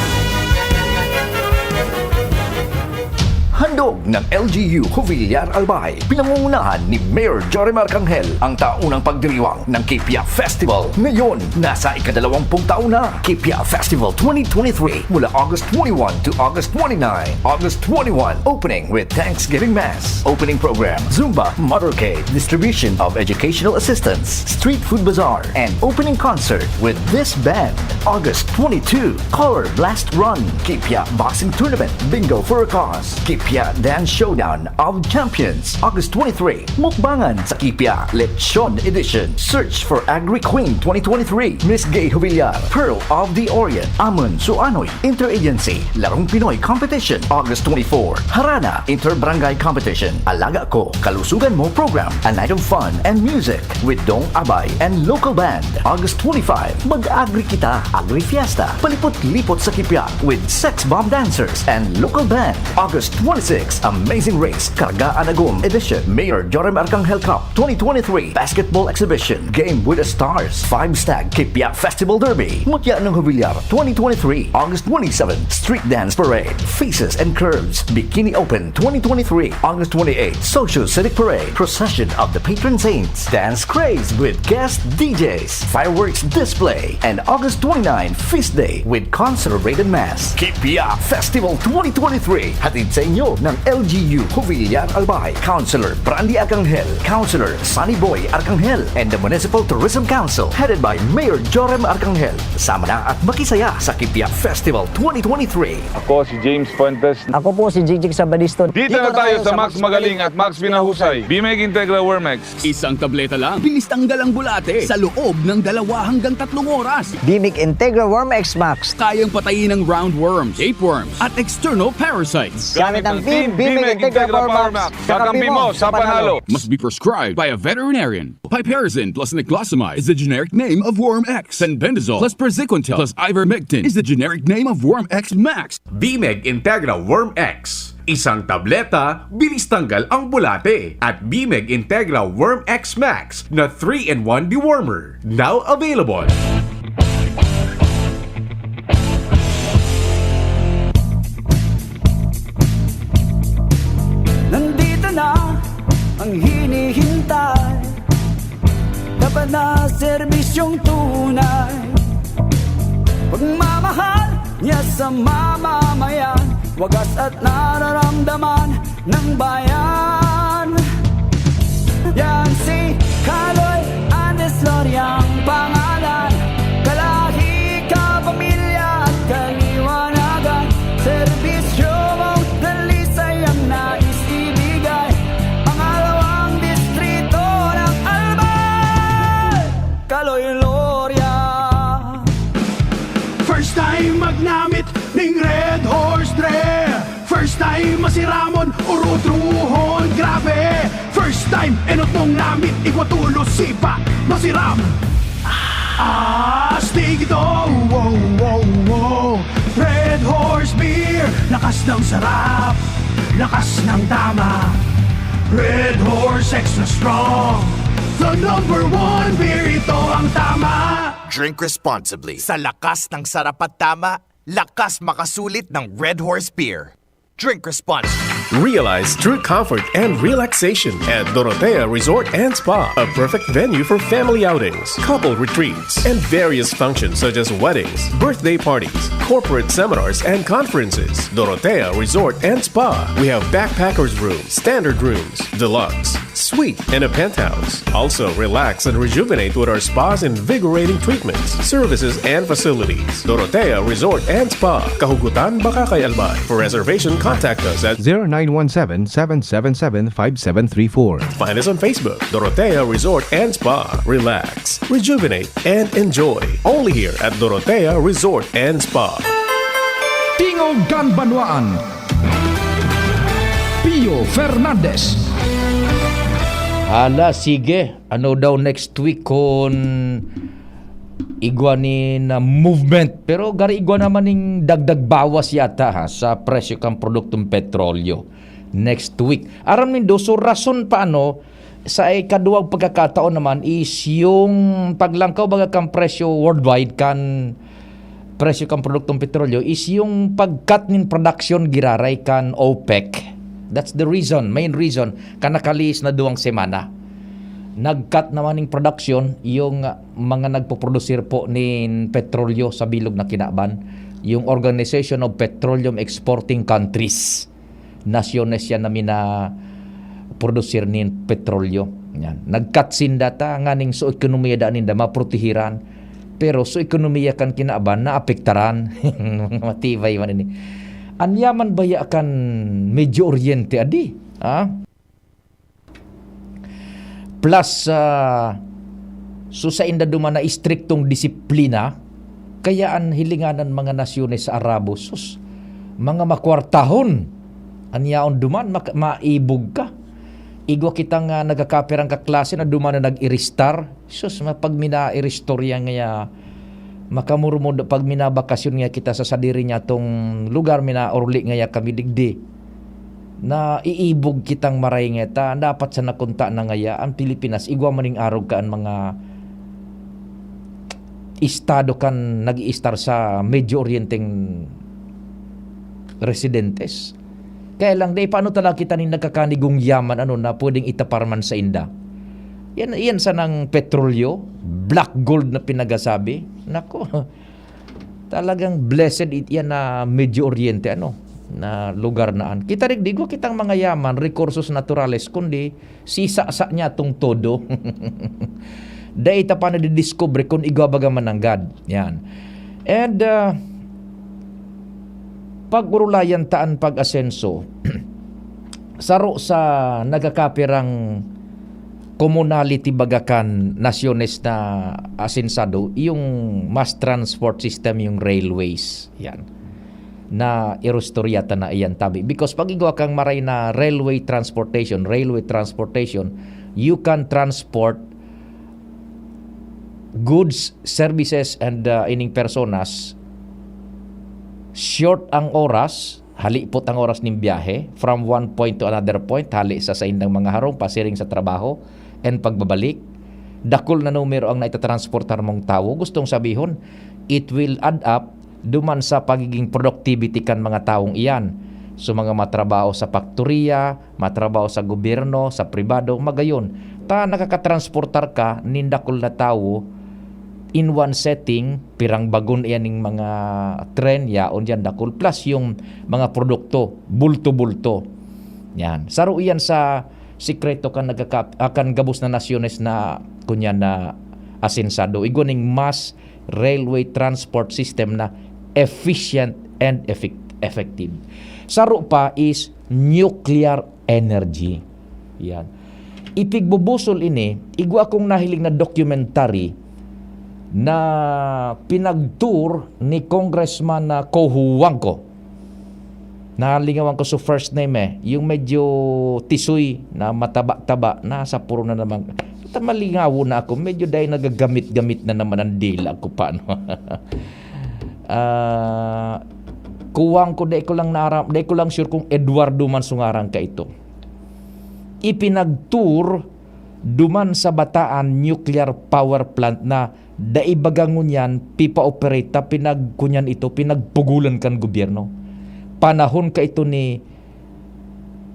Handog ng L G U Jovillar Albay, pinangungunahan ni Mayor Jorim Arcangel, ang taunang pagdiriwang ng Kipia Festival. Ngayon, nasa ikadalawampung taon na. Kipia Festival twenty twenty-three, mula August twenty-one to August twenty-nine. August twenty-one, opening with Thanksgiving Mass, opening program, Zumba, motorcade, distribution of educational assistance, street food bazaar, and opening concert with this band. August twenty-two, Color Blast Run, Kipia Boxing Tournament, Bingo for a Cause, Kipia Dance Showdown of Champions. August twenty-three, Mukbangan sa Kipia, Lechon Edition, Search for Agri Queen twenty twenty-three, Miss Gay Jovillar, Pearl of the Orient, Amon Suanoy, Interagency, Larong Pinoy Competition, August twenty-four, Harana, Inter-Barangay Competition, Alaga Ko, Kalusugan Mo Program, a night of fun and music with Dong Abay and local band. August twenty-five, Mag-Agri Kita, Agri Fiesta, Palipot-Lipot sa Kipia with Sex Bomb Dancers and local band. August twenty-six, Amazing Race, Karga an Agom Edition, Mayor Jorim Arcangel Cup twenty twenty-three, Basketball Exhibition, Game with the Stars, Five Stag Kipia Festival Derby, Mutya ng Jovillar twenty twenty-three, August twenty-seven, Street Dance Parade, Faces and Curves, Bikini Open twenty twenty-three, August twenty-eight, Social Civic Parade, Procession of the Patron Saints, Dance Craze with guest D Js, Fireworks Display, and August twenty-nine, Feast Day with Consecrated Mass. Kipia Festival twenty twenty-three, hatid sa inyo ng L G U Jovillar Albay, Councilor Brandy Arcangel, Councilor Sunny Boy Arcangel, and the Municipal Tourism Council, headed by Mayor Jorim Arcangel. Sama na at makisaya sa Kipia Festival twenty twenty-three. Ako si James Fuentes. Ako po si Jigjig Sabadiston. Dito na tayo sa Max Magaling at Max Pinahusay. Bimeg Integra Wormex. Isang tableta lang, bilis tanggal ang bulate sa loob ng dalawa hanggang tatlong oras. Bimig Integra Worm X Max. Kayang patayin ang roundworms, tapeworms, at external parasites. Gamit ang Team Bimig Integra Worm Max. Kakampi mo sa panalo. Must be prescribed by a veterinarian. Piperazine plus niclosamide is the generic name of Worm X. Fenbendazole plus praziquantel plus ivermectin is the generic name of Worm X Max. Bimeg Integra Worm X. Isang tableta, bilis tanggal ang bulate. At Bimeg Integra Worm X Max na three-in-one dewormer. Now available. Nandito na ang hinihintay. Dapat na serbisyong tunay. Pagmamahal niya sa mamamayan, wagas at nararamdaman ng bayan. Yan si Kaloy Andes Loria ang pangalan. Kalahi, kapamilya at kaliwanagan. Serbisyo mong dalisay ang nais ibigay. Pangalawang distrito ng Albay, Kaloy Loria. First time magnamit ning Red Horse Dre. First time masiramon, urutrohon, grabe. First time, enot mong namit, igwa tulos, sipa, masiram. Astig ito, wow, wow, Ang sarap, lakas ng tama. Red Horse Extra Strong, the number one beer, ito ang tama. Drink responsibly. Sa lakas ng sarap at tama, lakas makasulit ng Red Horse Beer. Drink responsibly. Realize true comfort and relaxation at Dorotea Resort and Spa, a perfect venue for family outings, couple retreats, and various functions such as weddings, birthday parties, corporate seminars, and conferences. Dorotea Resort and Spa. We have backpackers room, standard rooms, deluxe, suite, and a penthouse. Also, relax and rejuvenate with our spa's invigorating treatments, services, and facilities. Dorotea Resort and Spa, Kahugutan, Bacacay, Albay. For reservation, contact us at zero nine one seven, seven seven seven, five seven three four. Find us on Facebook, Dorotea Resort and Spa. Relax, rejuvenate, and enjoy. Only here at Dorotea Resort and Spa. Tingog kan Banwaan. Pio Fernandez. Hala, sige. Ano daw next week kun igwa ni na movement? Pero gari igwa naman ning dagdag bawas yata ha, sa presyo kan produktong petrolyo next week. Aram nindo, so rason pa ano, sa ikaduwang pagkakataon naman is yung paglangkaw baga kan presyo worldwide kan presyo kan produktong petrolyo is yung pag-cut nin production giraray kan OPEC. That's the reason, main reason, kan nakalihis na duwang semana. Nag-cut naman ning production yung mga nagpoprodusir po nin petrolyo sa bilog na kinaban, yung Organization of Petroleum Exporting Countries. Nasyones yan na minaprodusir nin petrolyo. Yan. Nag-cut sinda ta nganing so ekonomiya daan ninda maprotehiran. Pero so ekonomiya kan kinaban naapektaran. Matibay man ini. An yaman baya kan Medio Oriente adi, ha? Plus, ah, so sainda duman na istriktong disiplina, kaya an hilinganan mga nasyones sa Arabo, sus, mga makwartahon an yaon duman, mak- maibog ka. Igwa kitang ah, nagkakapirang kaklase na duman na nag-iristar. Sus, ma- pag mina-iristorya ngaya, makamurmod pag minabakasyon nga kita sa sadiri niyatong lugar, minaorli ngaya kami digdi. Naiibog kitang maray ngeta. Dapat sa nakunta na ngaya ang Pilipinas, igwa maning arog ka an mga estado kan nag-iistar sa Medio Orienteng residentes. Kaya lang, dai paano talaga kita nin nagkakanigong yaman ano na pwedeng itapar man sa inda. Yan, yan sanang petrolyo, black gold na pinagasabi. Nako, talagang blessed it yan na Medio Oriente, ano, na lugar na an. Kita digdi, igwa kitang mga yaman, recursos naturales, kundi sisasa niya tong todo. Dai ta pa nadidiscover kun igwa baga mananggad. Yan. And uh, pag-urulayan ta an pag-asenso, saro sa nagkakapirang commonality baga kan nasyones na asensado, yung mass transport system, yung railways. Yan. Na irustorya ta na iyan tabi. Because pag igwa kang maray na railway transportation, railway transportation, you can transport goods, services, and uh, ining personas, short ang oras, halipot ang oras nin biyahe, from one point to another point, hali sa saindang mga harong, pasiring sa trabaho, and pagbabalik. Dakul na numero ang naitatransportar mong tawo. Gustong sabihon, it will add up duman sa pagiging productivity kan mga tawong iyan. So, mga matrabaho sa paktoriya, matrabaho sa gobyerno, sa pribado, magayon. Ta nakakatransportar ka nin dakul na tawo in one setting, pirang bagon iyan ning mga tren, yaon diyan dakul, plus yung mga produkto, bulto-bulto. Yan. Saro iyan sa sikreto kan nagkaka- ah, kan gabos na nasyones na kunyan na asensado. Igwa ning mass railway transport system na efficient and effect- effective. Saro pa is nuclear energy. Yan. Ipigbubusol ini, igwa akong nahiling na documentary na pinag-tour ni Congressman na Cojuangco. Nalingawan ko sa first name eh. Yung medyo tisoy na mataba-taba, nasa puro na naman. Puta, malingaw na ako. Medyo dahil nagagamit-gamit na naman ang dila ko pa. Ano? Ah, Kuwang ko, dai ko lang naaram, dai ko lang sure kung Eduardo man so ngaran kaito. Ipinagtur duman sa Bataan Nuclear Power Plant na dai baga ngunyan pipa-operate ta, pinagkunyan ito, pinagpugulan kan gobyerno. Panahon kaito ni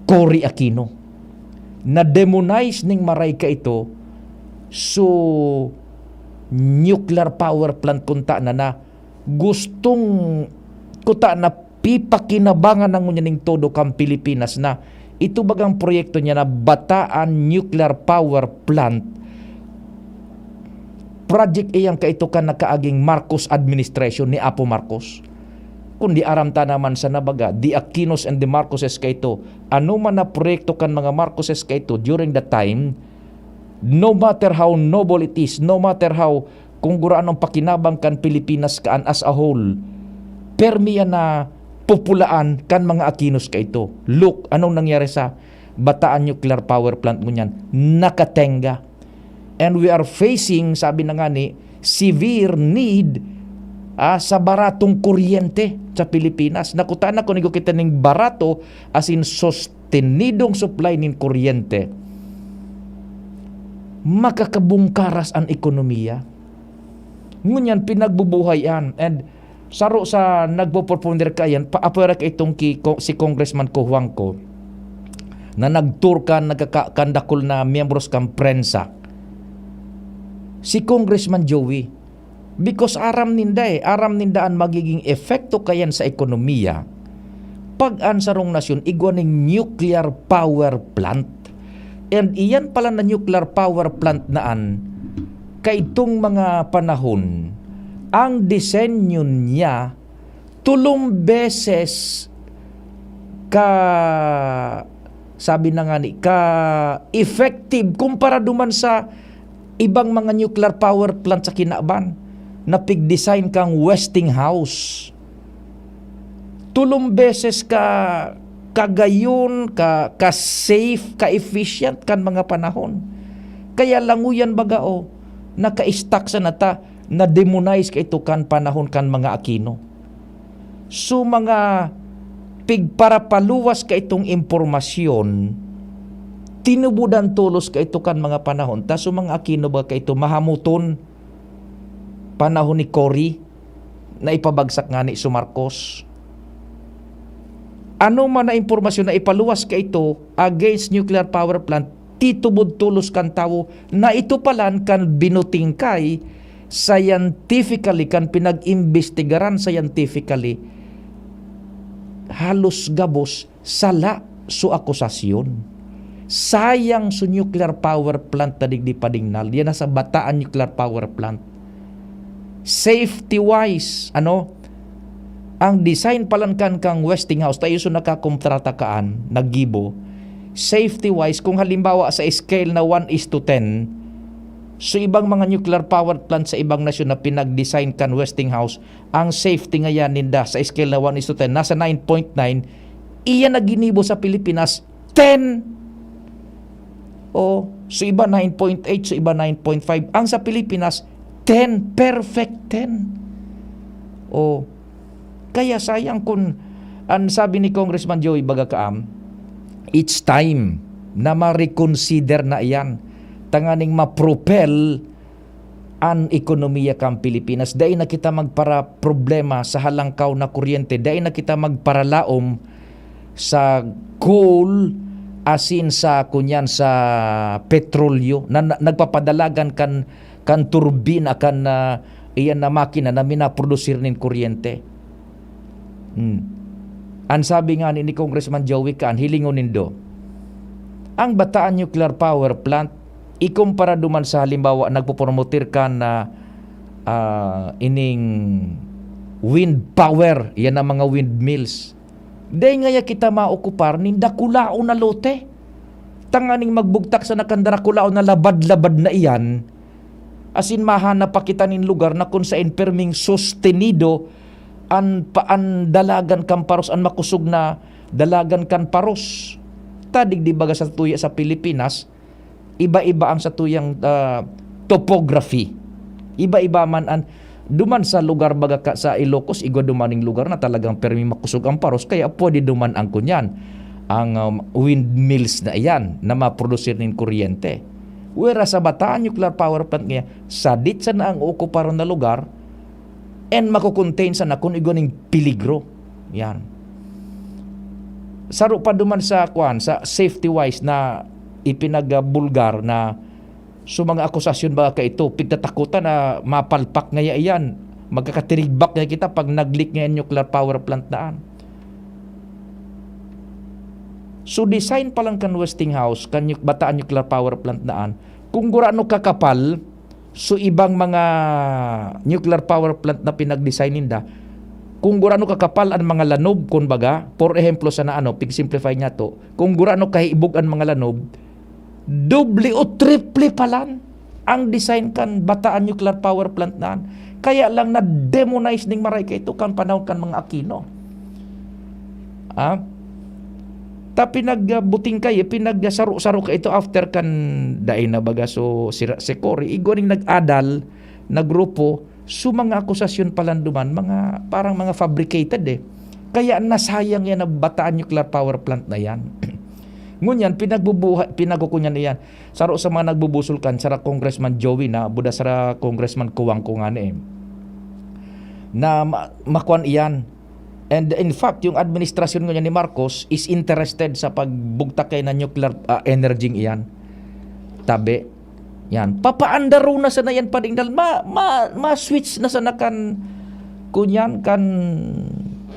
Cory Aquino. Na-demonize ning maray kaito, so nuclear power plant kunta na na gustong kuta na pipakinabangan na ngunyan ning todo kan Pilipinas na ito bagang proyekto niya na Bataan Nuclear Power Plant, project iyang kaito kan nakaaging Marcos administration ni Apo Marcos. Kundi aram ta naman sana baga, the Aquinos and the Marcoses kaito, ano man na proyekto kan mga Marcoses kaito during the time, no matter how noble it is, no matter how kung gurano an pakinabang kan Pilipinas kaan as a whole, permi yan na pupulaan kan mga Aquinos kaito. Look, anong nangyari sa Bataan Nuclear Power Plant ngunyan? Nakatenga. And we are facing, sabi na ngani, severe need, ah, sa baratong kuryente sa Pilipinas. Nakutaan na kun igo kita ning barato, as in, sostenidong supply nin kuryente, makakabungkaras an ekonomiya. Ngunyan, pinagbubuhay an. And saro sa nagpo-proponder kaiyan, pa-, apwera kaitong ki-, ko-, si Congressman Cojuangco, na nag-tour kan, nagkaka-, kan dakul na miyembros kan prensa. Si Congressman Joey, because aram ninda eh, aram ninda an magiging epekto kayan sa ekonomiya pag an sarong nasyon igwa ning nuclear power plant. And iyan pala na nuclear power plant na an, kaitong mga panahon, ang disenyo niya tolong beses ka, sabi na ngani, ka-effective kumpara duman sa ibang mga nuclear power plant sa kinaban na pig-design kang Westinghouse. Tolong beses ka kagayon, ka, ka-safe, ka-efficient kan mga panahon. Kaya languyan baga, oh, naka-stuck sana ta, na-demonize kaito kan panahon kan mga Aquino. So, mga pigparapaluwas kaitong impormasyon, tinubudan tolos kaito kan mga panahon ta. So, mga Aquino baga kaito mahamuton, panahon ni Cory, na ipabagsak ngani si Marcos. Ano man na impormasyon na ipaluwas kaito against nuclear power plant, titubod tolos kan tawo na ito palan kan binutingkay scientifically, kan pinag-imbestigaran scientifically, halos gabos sala so akusasyon. Sayang so nuclear power plant na digdi pa dingnal. Yan nasa Bataan Nuclear Power Plant. Safety-wise, ano, ang design palan kan kang Westinghouse, tayo so nakakontrata kaan, naggibo, safety-wise, kung halimbawa sa scale na one is to ten, so ibang mga nuclear power plant sa ibang nasyon na pinag-design kan Westinghouse, ang safety ngayan ninda sa scale na one is to ten, nasa nine point nine, iyan na ginibo sa Pilipinas, ten. O, so iba nine point eight, so iba nine point five. Ang sa Pilipinas, ten, perfect ten. O, kaya sayang kun an sabi ni Congressman Joey baga kaam, it's time na ma-reconsider na iyan tanganing ma-propel an ekonomiya kan Pilipinas. Dai na kita magparaproblema sa halangkaw na kuryente. Dai na kita magparalaom sa coal, asin sa, kunyan, sa petrolyo na, na nagpapadalagan kan, kan turbina, kan, ah, iyan na makina na minaprodusir nin kuryente. Hmm. An sabi nga ni, ni Congressman Joey Can, hilingon nindo, ang Bataan Nuclear Power Plant, ikumpara duman sa, halimbawa, nagpopromotir kan, ah, ah, ining wind power, yan ang mga windmills. Dai ngaya kita maokupar nin dakulaon na lote. Tanganing magbugtak sana kan dakulaon na labad-labad na iyan, asin mahanap pa kita nin lugar na kun saen perming sostenido an pa-, an dalagan kan paros, an makosog na dalagan kan paros. Ta digdi baga sa tuya sa Pilipinas, iba-iba ang satuyang, ah, topography. Iba-iba man an, Duman sa lugar baga ka, sa Ilocos, igwa duman ning lugar na talagang permi makosog ang paros, kaya pwede duman ang kunyan, ang, um, windmills na iyan na maprodusir nin kuryente. Whereas sa Bataan Nuclear Power Plant ngayon, sadit sana ang ookupar na lugar and mako-contain sana kun igwa ning peligro. Yan. Saro pa duman sa, kwan, sa safety-wise na ipinagbulgar na so, mga akusasyon ba kaito, pigtatakutan na mapalpak ngaya iyan, magkakatirigbak ngaya kita pag nag-leak ngaya an nuclear power plant na an. So, design pa lang kan Westinghouse, kan nu-, Bataan Nuclear Power Plant na an, kung gurano kakapal, so, ibang mga nuclear power plant na pinag-design ninda, kung gurano kakapal an mga lanob, kumbaga, for ehemplo sana, ano, pig-simplify niya to, kung gurano kahibog an mga lanob, doble o triple pa lang ang design kan Bataan Nuclear Power Plant na an. Kaya lang na-demonize ning maray kaito kan panahon kan mga Aquino. Ah? Ta pinagbuting kayo, pinagsaro-saro kaito after kan dai na baga so sira si Cory. Igwa ning nag-adal na grupo, so mga akusasyon pa lang duman, mga, parang mga fabricated eh. Kaya nasayang yan ang Bataan Nuclear Power Plant na yan. Ngunyan, pinagbubuha-, pinagukunyan na yan. Saro sa mga nagbubusol kan, sara Congressman Joey na, buda sara Congressman Kuwang ko nga na eh. Na ma-, makuan iyan. And in fact, yung administrasyon ngunyan ni Marcos is interested sa pagbugtak kay na nuclear, ah, energy iyan. Tabi. Yan. Papaandaro na sana yan, Pading Dal. Ma-, ma-, ma-switch na sana kan, kunyan, kan,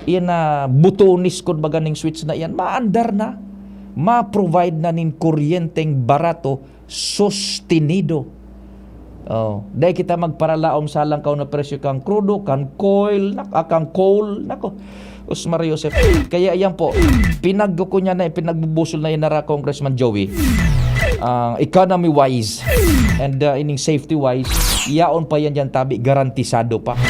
yan na, butones kun baga ning switch na yan. Maandar na. Ma-provide na nin kuryenteng barato, sustenido. Oh, dai kita magparalaom sa langkaw na presyo kan krudo, kan coil, nak-, ah, kan coal. Nako, Osmar Joseph. Kaya yan po, pinagkukunya na, pinagbubusol na yan nara Congressman Joey. Ah, economy-wise and, ah, ining safety-wise, yaon pa yan dyan tabi, garantisado pa.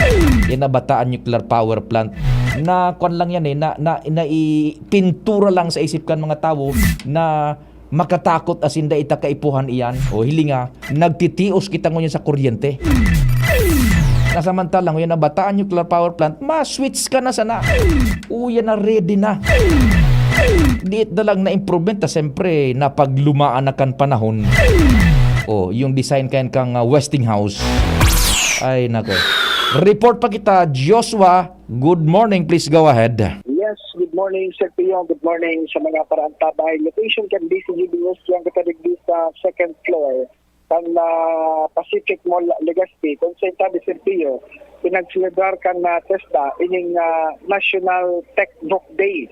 Yan na Bataan Nuclear Power Plant. Na kwan lang yan eh, na, na, na ipintura lang sa isip kan mga tawo na makatakot asin dai ta kaipuhan iyan. O hilinga, nagtitios kita ngunyan sa kuryente. Na samantala, ngunyan na Bataan Nuclear Power Plant, ma-switch ka na sana. Uya na, ready na. Diit na lang na improvement, ta siyempre, napaglumaan na kan panahon. O, yung design kayan kang, ah, Westinghouse. Ay, nako. Report pa kita, Joshua. Good morning, please go ahead. Yes, good morning, Sir Pio. Good morning sa mga paraantabay. Location kan D C G B News, yang kita digdi sa second floor kan, ah, Pacific Mall, Legazpi. Kung sa tabi, Sir Pio, pinagselebrar kan, ah, TESDA ining, ah, National Tech Book Day.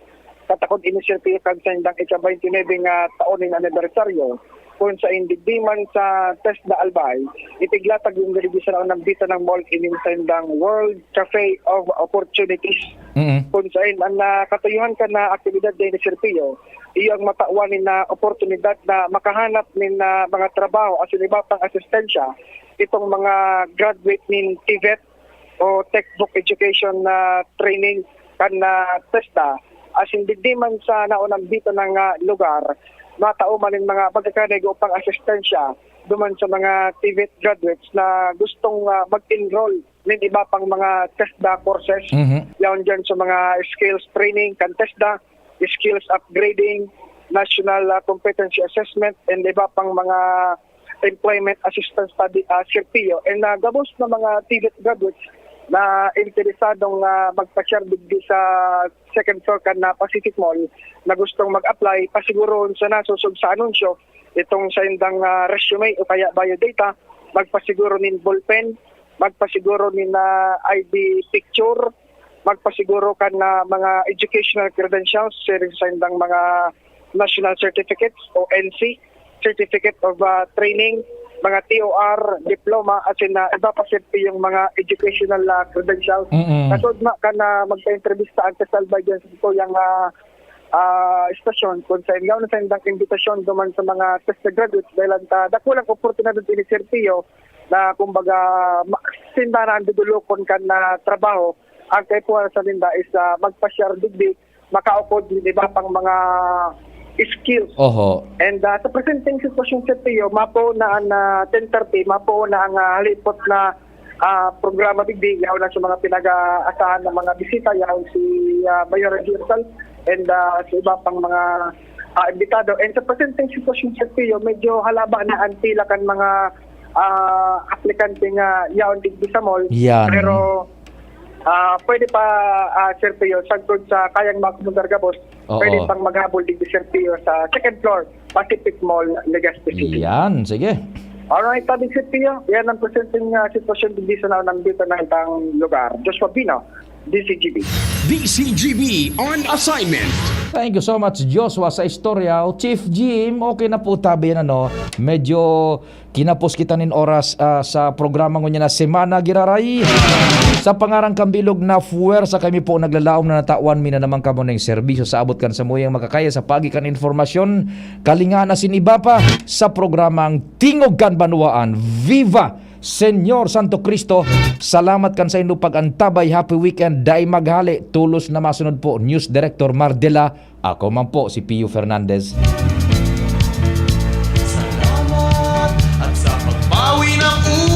Katakod ini, Sir Pio, kan sa indang ika-twenty-nine nga taon nin anibersaryo, kun sain digdi man sa TESDA Albay, ipiglatag yung digdi sa naunang bita ng mall ining sa indang World Cafe of Opportunities. Mm. Kun sain ang, ah, katuyuhan kan na aktibidad din ni Sir Pio, iyo ang matawan nin na oportunidad na makahanap nin, ah, mga trabaho asin iba pang asistensya itong mga graduate nin TVET o Tech Book Education na training kan na TESDA. Asin digdi man sa naunang bita ng, ah, lugar, matao man nin mga pagkakanigo pang asistensya duman sa mga TVET graduates na gustong, ah, mag-enroll nin iba pang mga TESDA courses. Mhm. Yaon dyan sa mga skills training kan TESDA, skills upgrading, national, ah, competency assessment, and iba pang mga employment assistance study, ah, Sir Pio. And, ah, gabos na mga TVET graduates na interesadong, ah, magpa-share digdi sa second floor kan na Pacific Mall na gustong mag-apply, pasigurohon sana sosog sa anunsyo itong sa indang, ah, resume o kaya biodata, magpasiguro nin ballpen, magpasiguro nin, ah, I D picture, magpasiguro kan na mga educational credentials, siring sa indang mga national certificates o N C, certificate of, ah, training, mga T O R, diploma, asin na iba pa, Sir Pio, yung mga educational, ah, credentials. Mm-mm. Kasod na kan na magpa-entrevista ang TESDA Albay dyan sa ito yung, ah, ah, estasyon, kung sa inyo na sa indang imbitasyon duman sa mga TESDA graduates, dahil ang, ah, dakulang oportunidad ini, Sir Pio, na kumbaga, ma-, sinda na ang dudulokon kan na trabaho, ang kaipuhan sa ninda is, ah, magpa-share digdi, makaukod nin iba pang mga skills. Oho. And, ah, sa presenteng sitwasyon, Sir Pio, mapo na ang, ah, ten thirty, mapo na ang, ah, halipot na ah, programa digdi, yaon lang sa mga pinag-aasahan ng mga bisita, yaon si, ah, Mayor Regi Rizal and, ah, sa iba pang mga, ah, imbitado. And sa presenteng sitwasyon, Sir Pio, medyo halaba na ang pila kan mga, ah, aplikante nga yaon digdi sa mall. Yan. Pero, ah, pwede pa, ah, Sir Pio, sagkod sa kayang makomodar gabos, Oo. pwede pang maghabol digdi, Sir Pio, sa second floor, Pacific Mall, Legazpi City. Yan, sige. Alright, sabi, Sir Pio, yan ang presenteng, ah, sitwasyon digdi sa naunang dito na itang lugar. Joshua Bino, D C G B. D C G B on assignment. Thank you so much, Joshua, sa istorya. O, Chief Jim, okay na po tabi yan, ano? Medyo kinapos kita nin oras, ah, sa programa ngunyan na Semana Giraray. Sa pangaran kan bilog na puwersa, kami po naglalaom na natawan mi na naman kamo ning serbisyo sa abot kan samuyang makakaya sa paagi kan informasyon, kalingahan asin iba pa sa programang Tingog kan Banwaan. Viva Señor Santo Cristo! Salamat kan saindo pag-antabay. Happy weekend. Dai maghale. Tolos na masunod po. News Director Mardela. Ako man po si Pio Fernandez.